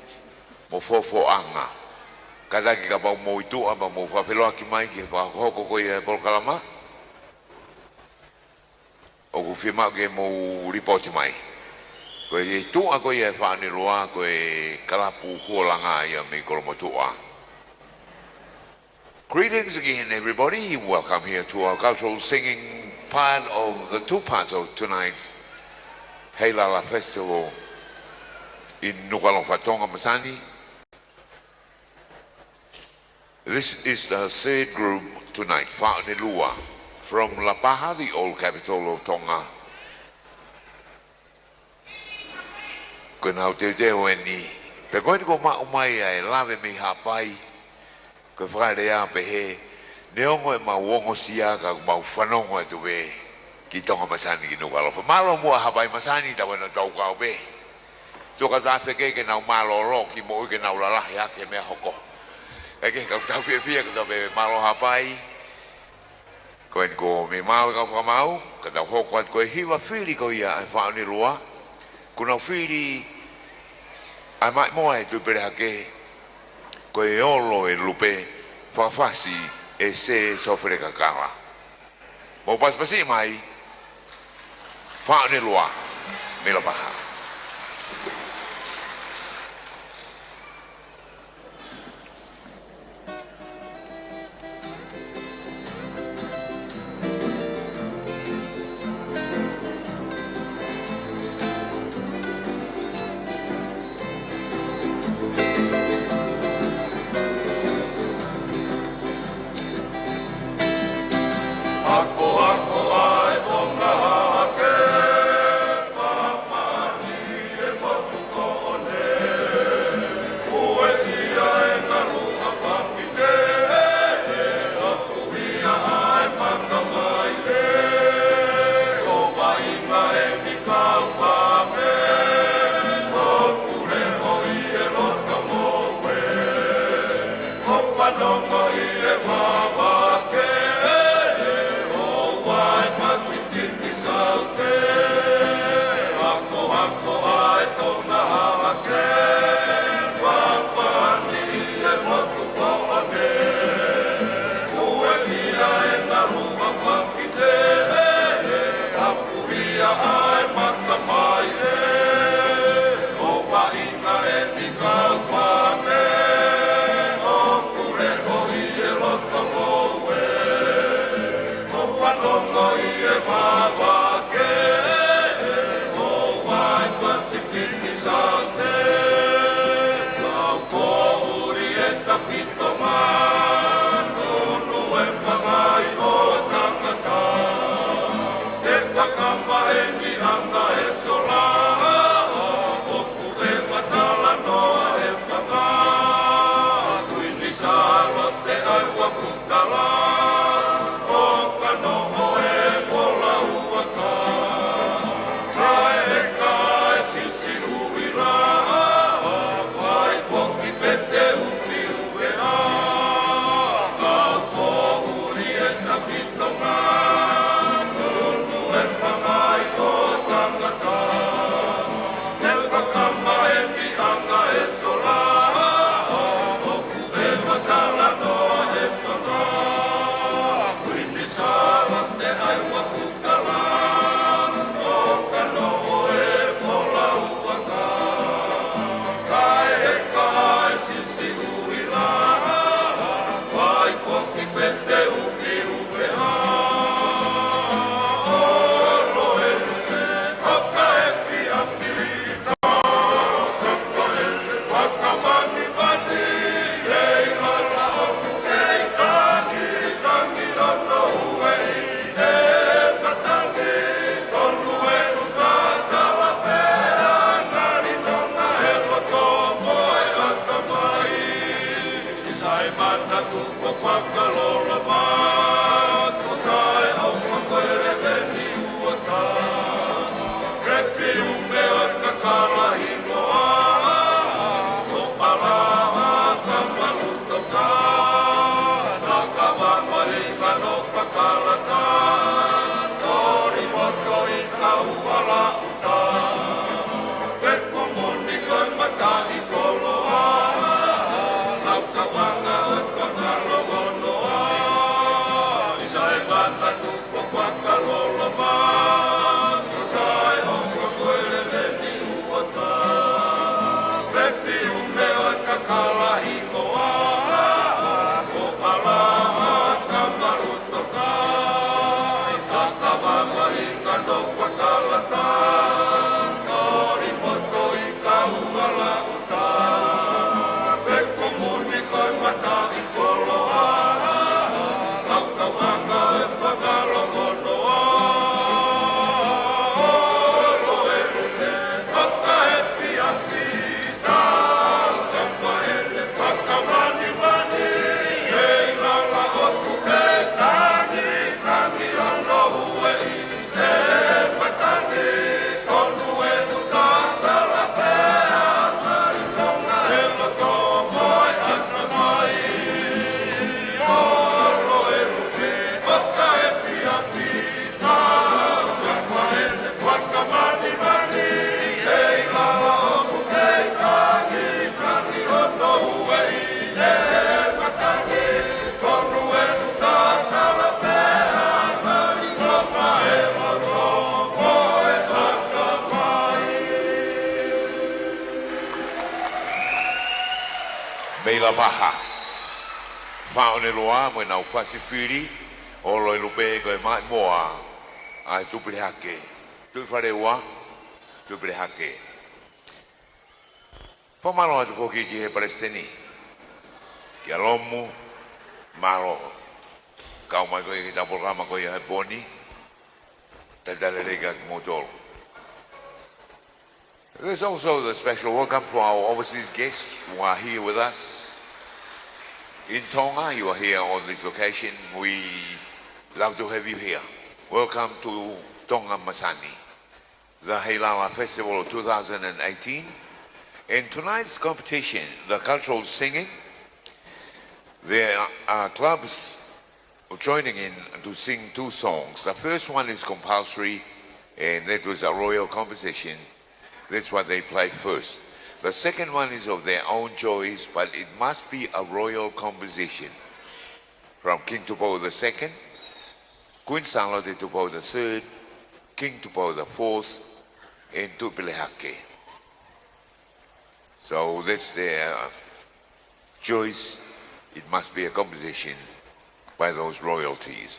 mo Fofoʻanga. Kātaki kapau mou ʻi tuʻa pea mou fakafeʻiloaki mai ki he fakahoko ko ia e polokalama. ʻOku fiemaʻu ke mou lipooti mai. Ko e tuʻa ko ia e Faʻu ʻe lua, ko e kalapu Huolanga ia mei Kolomotuʻa. Greetings again, everybody. Welcome here to our cultural singing part of the two parts of tonight's Heilala Festival in Nukuʻalofa, Tonga Masani. This is the third group tonight, Faʻu ʻe lua, from Lapaha, the old capital of Tonga. Ko ʻenau teuteu eni, pea ko eni kuo maʻu mai ʻa e lave mei Haʻapai, ko e fakalea pehē, neongo ʻemau ongosia ka mau fanongo atu pē ki Tonga Masani ki Nukuʻalofa. Mālō muʻa Haʻapai Masani, tau ena tau kau pē. Tuku atu ʻa e fekau ke nau mālōlō ki moʻui ke nau lalahi hake meʻa hoko. Kae kehe ka tau fiefia ka tau pehē mālō Haʻapai. Ko eni kuo mei maʻu e kau fakamaau, ka tau hoko atu ko e hiva fili ko ia ʻa e Faʻu ʻe lua. Kuo nau fili ʻa e maʻimoa ʻe Tuʻipelehake, ko e Olo ʻe Lupe, fakafasi ʻe Sē Sofele Kakala. Mou pasipasi mai, Faʻu ʻe lua, mei Lapaha. Lapaha. Faʻo ne loa mo e nau fasi fili, ʻo loi lupe ko e maʻimoa ʻa e Tuʻipelehake. Tuʻifaleua, Tuʻipelehake. Fakamālō atu foki ki he palesiteni, kia Lomu, mālō. Kau mai ko ia ki he polokalama ko ia he pō ni, talitali lelei kia kimoutolu. There's also the special welcome for our overseas guests who are here with us in Tonga. You are here on this occasion. We love to have you here. Welcome to Tonga Masani, the Heilala Festival of two thousand and eighteen. In tonight's competition, the cultural singing, there are clubs joining in to sing two songs. The first one is compulsory, and that was a royal composition. That's what they play first. The second one is of their own choice, but it must be a royal composition. From King Tupou the Second, Queen Sālote Tupou the Third, King Tupou the Fourth, and Tuʻipelehake. So that's their choice. It must be a composition by those royalties.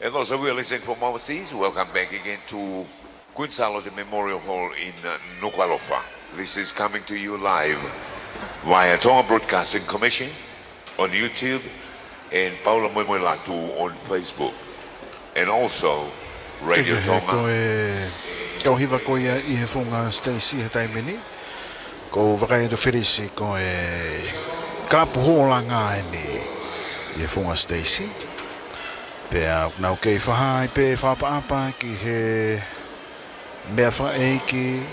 And those of you listening from overseas, welcome back again to Queen Sālote Memorial Hall in, uh, Nukuʻalofa. This is coming to you live via Tonga Broadcasting Commission on YouTube and Paula Moemoelatu on Facebook. And also Radio Tonga. Ko e kau hiva ko ia ʻi he funga siteisi he taimi ni. Ko e vakai atu Felisi, ko e kalapu Hūlanga eni ʻi he funga siteisi. Pea ʻoku nau kei fakahā ai pē fakaʻapaʻapa ki he meʻa fakaʻeiki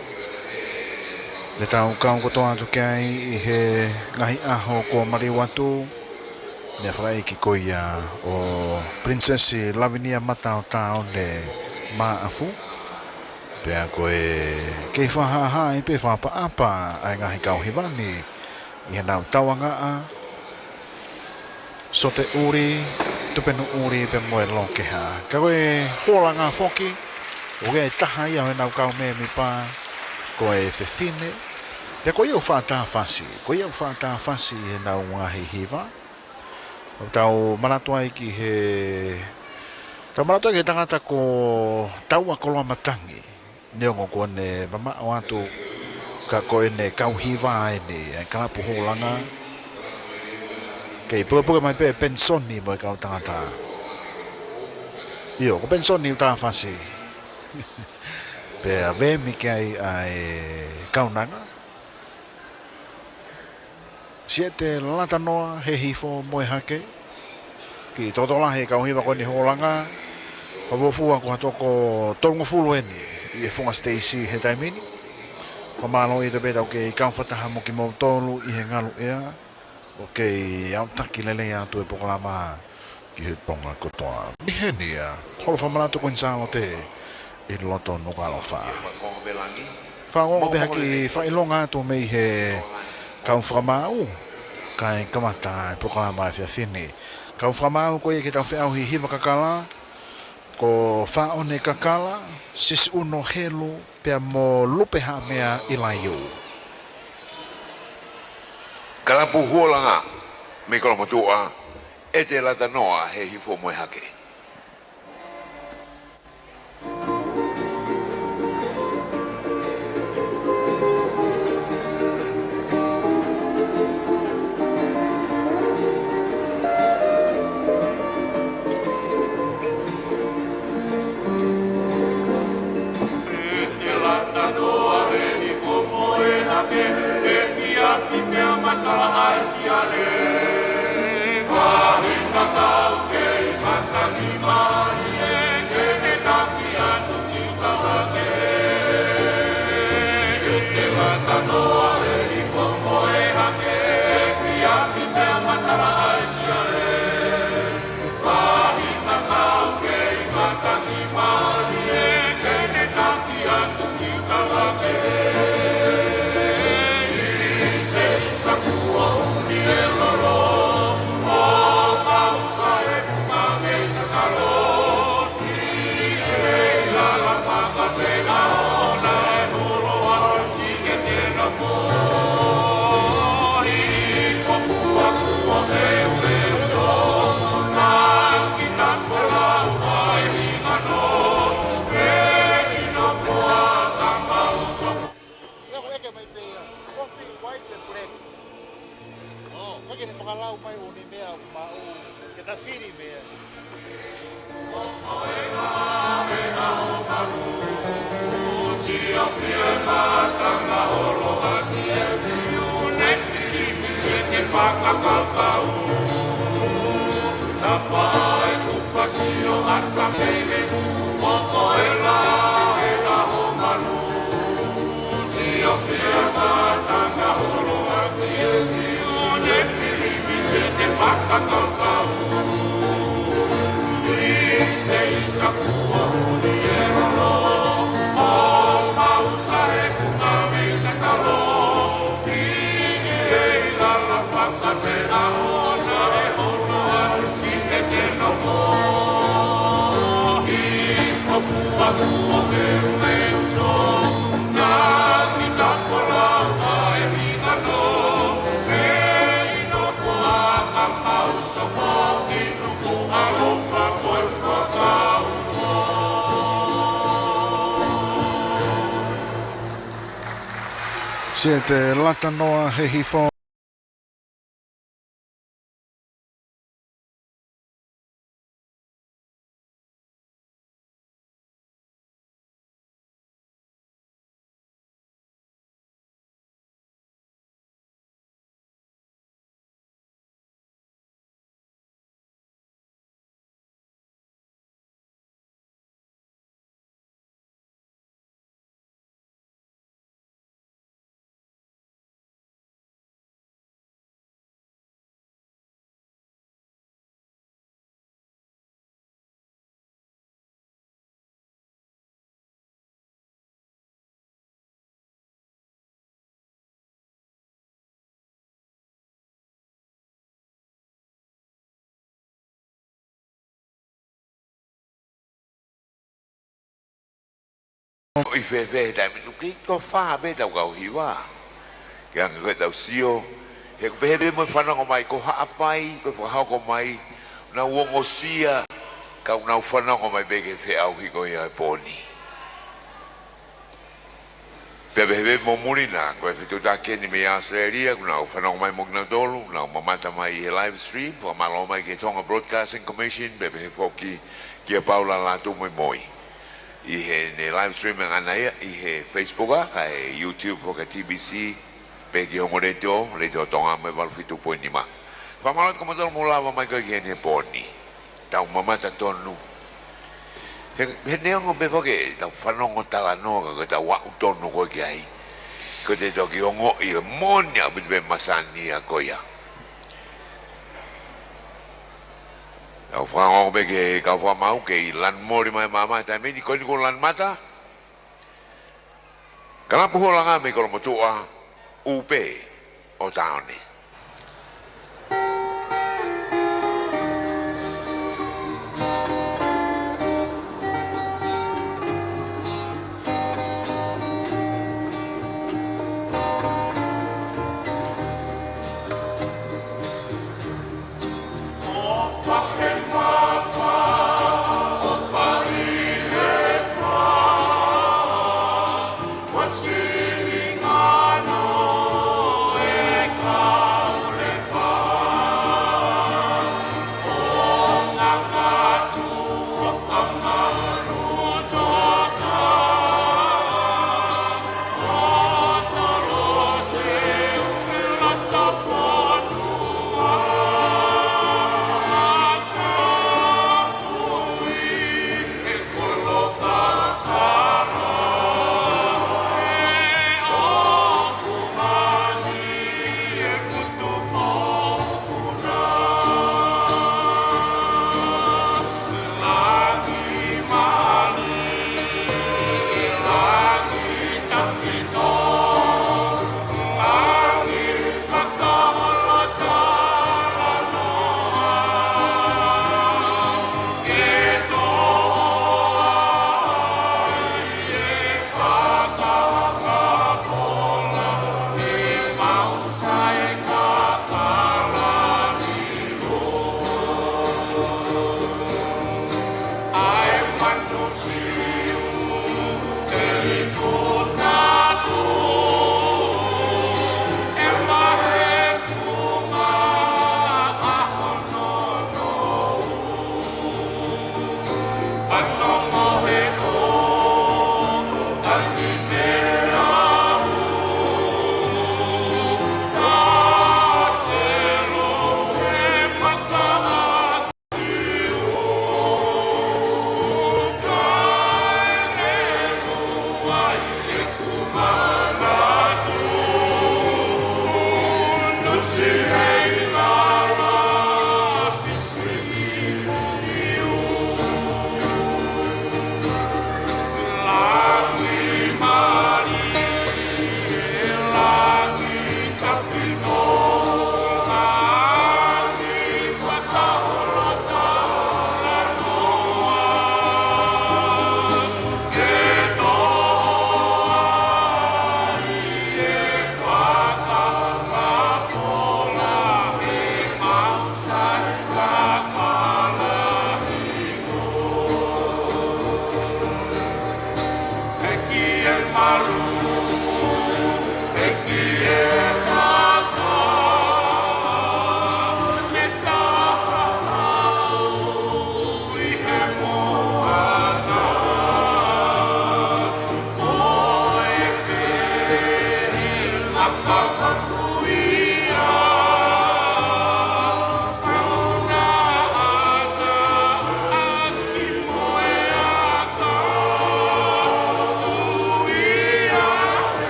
ne tau kau kotoa atu ki ai ʻi he ngaahi ʻaho kuo maliu atu. Meʻa fakaʻeiki ko ia ʻo Pilinisesi Lavinia Mataʻotaone Maʻafu. Pea ko e kei fakahāhā ai pē fakaʻapaʻapa ʻa e ngaahi kau hiva ni ʻi heʻenau tauangaʻa, sote ʻuli, tupenu ʻuli pea mo e lokeha. Ka ko e Hūlanga foki, ʻoku ʻi ai e taha ia ʻo ʻenau kau mēmipa, ko e fefine. Pea ko ia ʻoku fakatāfasi, ko ia ʻoku fakatāfasi ʻi heʻenau ngaahi hiva. ʻOku tau manatu ai ki he, tau manatu ai ki he tangata ko Taua Koloamatangi. Neongo kuo ne mamaʻo atu, ka ko ʻene kau hiva eni ʻa e kalapu Hūlanga. Kei pukepuke mai pē ʻe Penisoni mo e kau tangata. ʻIo, ko Penisoni ʻoku tāfasi. Pea veemi ki ai ʻa e kaunanga. Siete Latanoa Hehifo Moehake. Kiʻi tokolahi e kau hiva ko eni Hūlanga. Fakafuofua ko ha toko tolungofulu eni ʻi he funga siteisi he taimi ni. Fakamālō ʻi he tau pē tau kei kau fakataha mo kimoutolu ʻi he ngaluʻea. ʻOku kei aʻutaki lelei atu e polokalama ki he Tonga kotoa. ʻI heni ʻa Holo Fakamanatu Kuini Sālote ʻi loto Nukuʻalofa. Fakaongo pē ha kiʻi fakaʻilonga atu mei he kau fakamaau, kae kamata e polokalama efiafi ni. Kau fakamaau ko ia ki heʻetau feʻauhi hiva kakala, ko Faʻone Kakala, Sisiʻuno Helu, pea mo Lupe Haʻamea ʻIlaiū. Kalapu Hūlanga mei Kolomotuʻa, ʻEte Latanoa Hehifo Moehake. Siʻete lata noa he hifo. ʻI fēfē he taimi tuki ko fā pē tau kau hiva. Ke ange ko e tau sio, he ko e pehē pē mo e fanongo mai ko Haʻapai, ko e fakahoko mai, nau ongosia, kau nau fanongo mai pē ke feʻauhi ko ia e pōni. Pea pehē pē mo Mulina, ko e fetuʻutaki eni mei ʻAositelēlia, kuo nau fanongo mai mo kinautolu, nau mamata mai he live stream, fakamālō mai ki he Tonga Broadcasting Commission, pea pehē foki kia Paula Lātūmoimoi. ʻI heʻene live stream ʻa ʻana ia, ʻi he Facebook ʻa, kae YouTube foki ʻa T B C, pea ki he ongo letiō, Letiō Tonga mo e valu fitu poini nima. Fakamālō atu kimoutolu mou lava mai ko ē ki heni he pōni. Tau mamata tonu. He, he neongo pē foki ʻetau fanongo talanoa ka ko ʻetau aʻu tonu ko ē ki ai. Ko ʻete toki ongoʻi ʻe moʻoni ʻaupito pē e masani ia ko ia. Tau fakaongo pē ki he kau fakamaau kei lanu moli mai māmani he taimi ni, ko eni kuo lanu mata. Kalapu hū ʻo langa mei Kolomotuʻa, ʻū pē ʻo Taone.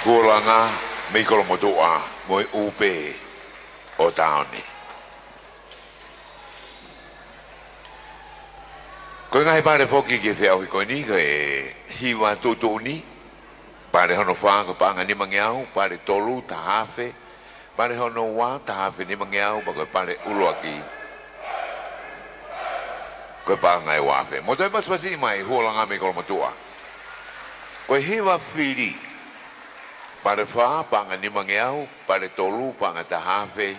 Kuo langa mei Kolomotuʻa mo e ʻū pē ʻo Taone. Ko e ngaahi pale foki ki he feʻauhi ko eni, ko e hiva tuʻutuʻuni, pale hono fā ko e paʻanga nimangeau, pale tolu taha afe, pale hono ua taha afe nimangeau, pea ko e pale ʻuluaki ko e paʻanga ʻe ua afe. Mou toe pasipasi mai, Huolanga mei Kolomotuʻa. Ko e hiva fili, pale fā paʻanga nimangeau, pale tolu paʻanga taha afe,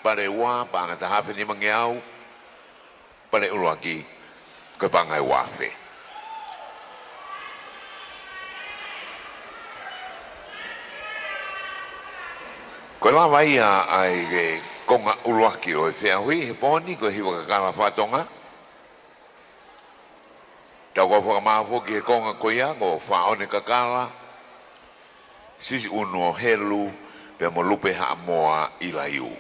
pale ua paʻanga taha afe nimangeau, pale ʻuluaki ko e paʻanga ʻe ua afe. Ko e lava ia ʻa e konga ʻuluaki ʻo e feʻauhi he pō ni, ko e hiva kakala faka-Tonga. Tau kau fakamaʻu foki he konga ko ia ko Faʻone Kakala, Sisi ʻUnuʻohelu, pea mo Lupe Haʻamoa ʻIlaiū.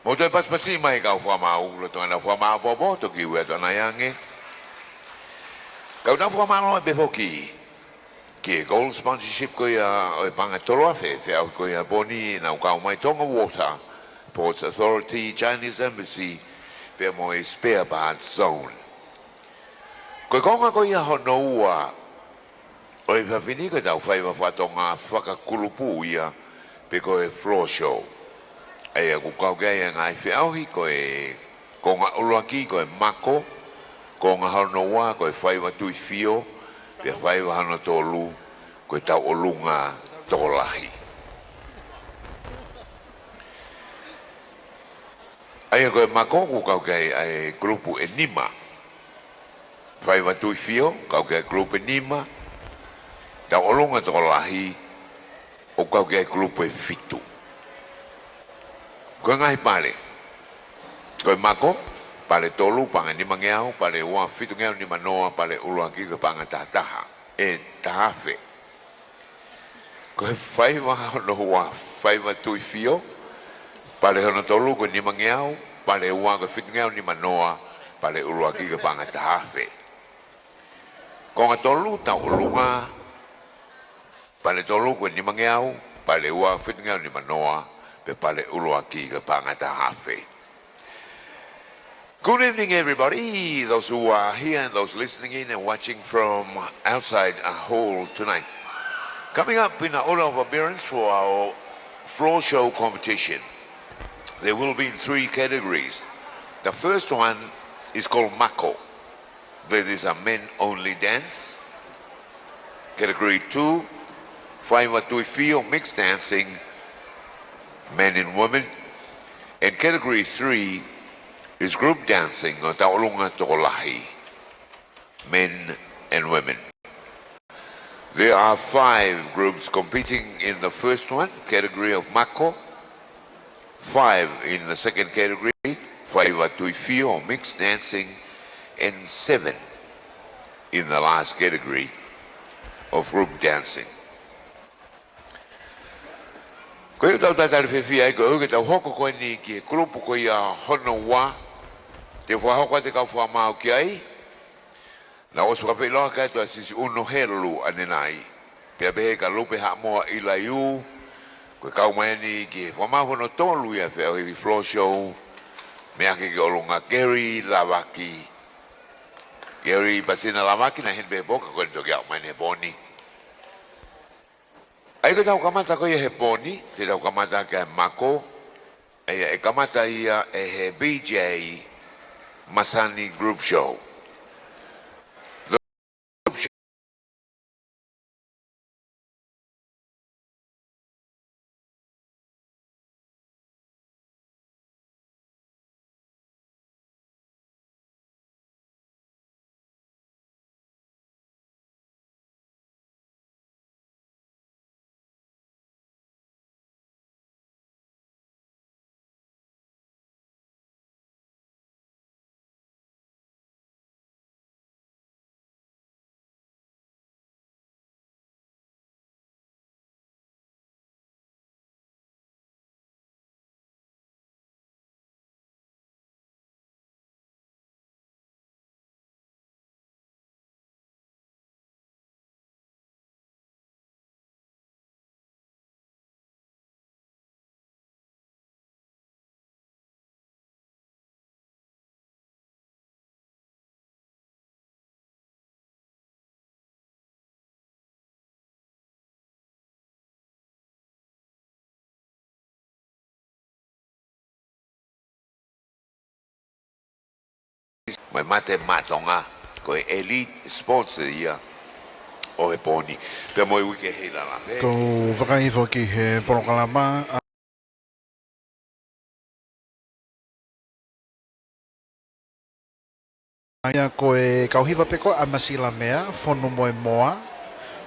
Mou toe pasipasi mai kau fakamaʻu, lolotonga ʻenau fakamāʻopoʻopo, toki ui atu ʻanai ange. Kau tau fakamālō pē foki ki he gold sponsorship ko ia ʻo e paʻanga tolu afe, feʻauhi ko ia pō ni, ʻenau kau mai Tonga Water, Ports Authority, Chinese Embassy, pea mo e Spare Parts Zone. Ko e konga ko ia hono ua ʻo e efiafi ni ko ʻetau faiva faka-Tonga fakakulupu ia pe ko e floor show. ʻA ia ʻoku kau ki ai ʻa e ngaahi feʻauhi ko e konga ʻuluaki ko e mako, konga hono ua ko e faiva tuifio, pea faiva hono tolu ko e tauʻolunga tokolahi. ʻA ia ko e mako ʻoku kau ki ai ʻa e kulupu ʻe nima. Faiva tuifio, kau ki ai kulupu ʻe nima. Tauʻolunga tokolahi, ʻoku kau ki ai kulupu ʻe fitu. Ko e ngaahi pale. Ko e mako, pale tolu, paʻanga nimangeau, pale ua, fitungeau nimanoa, pale ʻuluaki ko e paʻanga taha taha, ʻe taha afe. Ko e faiva hono ua, faiva tuifio, pale hono tolu ko e nimangeau, pale ua ko e fitungeau nimanoa, pale ʻuluaki ko e paʻanga taha afe. Konga tolu tauʻolunga, pale tolu ko e nimangeau, pale ua fitungeau nimanoa, pea pale ʻuluaki ko e paʻanga taha afe. Good evening, everybody, those who are here and those listening in and watching from outside our hall tonight. Coming up in our order of appearance for our floor show competition, there will be three categories. The first one is called Mako. That is a men-only dance. Category two, Faiva Tuifio, mixed dancing, men and women. And category three is group dancing, ʻo e tauʻolunga tokolahi, men and women. There are five groups competing in the first one, category of Mako, five in the second category, Faiva Tuifio, mixed dancing, and seven in the last category of group dancing. Pea ʻoku tau talitali fiefia ai koeʻuhi ke tau hoko ko eni ki he kulupu ko ia hono ua, te u fakahoko atu e kau fakamaau ki ai. Naʻe ʻosi fakafeʻiloaki atu ʻa Sisi ʻUno Helu ʻanenai. Pea pehē kia Lupe Haʻamoa ʻIlaiū, ko e kau mai eni ki he fakamaau hono tolu ia ʻa e feʻauhi floor show, meʻa ki he ʻolunga Gary Lavaki. Gary Pasina Lavaki naʻe heni pē he pō ka ko eni toki aʻu mai eni he pō ni. ʻA ia ko ʻetau kamata ko ia he pō ni, te tau kamata ki he mako, ʻa ia ʻe kamata ia ʻe he B J Masani Group Show. Mai mate matonga, ko e Elite Sports ia ʻo e pō ni. Pea mo e uike hei lala pē. Ko u fakaʻifo ki he polokalama, ʻa ia ko e kau hiva pē ko ē ʻa Masila Mea, Fonu mo e Moa,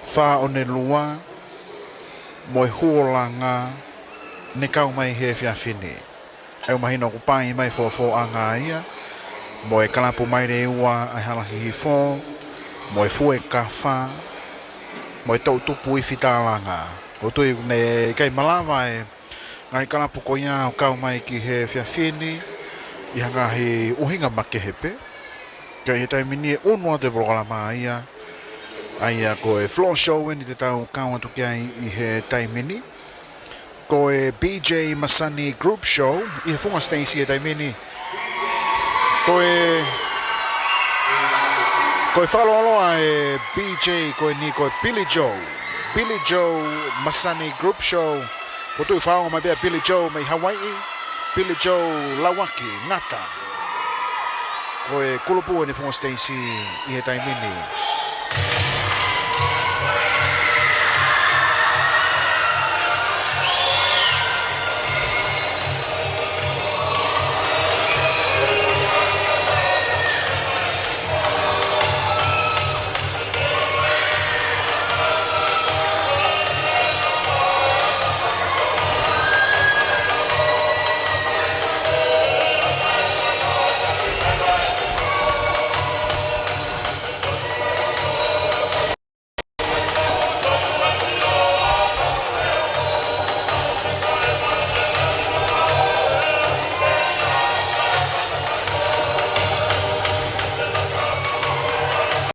Fā ʻo e Lua, mo e Huolanga, ne kau mai he efiafi ni. ʻOku mahino ʻoku pai mai fōfōʻanga ia, mo e kalapu Maileiua ʻa e Hala Hihifo, mo e Fuekafa, mo e Toʻutupu ʻi Fitalanga. ʻOku ou tui ʻoku ne ʻikai malava e ngaahi kalapu ko ia ʻo kau mai ki he efiafi ni, ʻi ha ngaahi ʻuhinga makehe pē. Ka ʻi he taimi ni ʻe ʻunu atu e polokalama ia, ʻa ia ko e floor show eni te tau kau atu ki ai ʻi he taimi ni. Ko e B J Masani Group Show, ʻi he funga siteisi he taimi ni. Ko e, ko e fakalōloa e B J ko eni ko e Billy Joe. Billy Joe Masani Group Show. ʻOku ou tui ʻoku faʻa ō mai pē ʻa Billy Joe mei Hawaiʻi. Billy Joe Lauaki Ngata. Ko e kulupu eni he funga siteisi ʻi he taimi ni.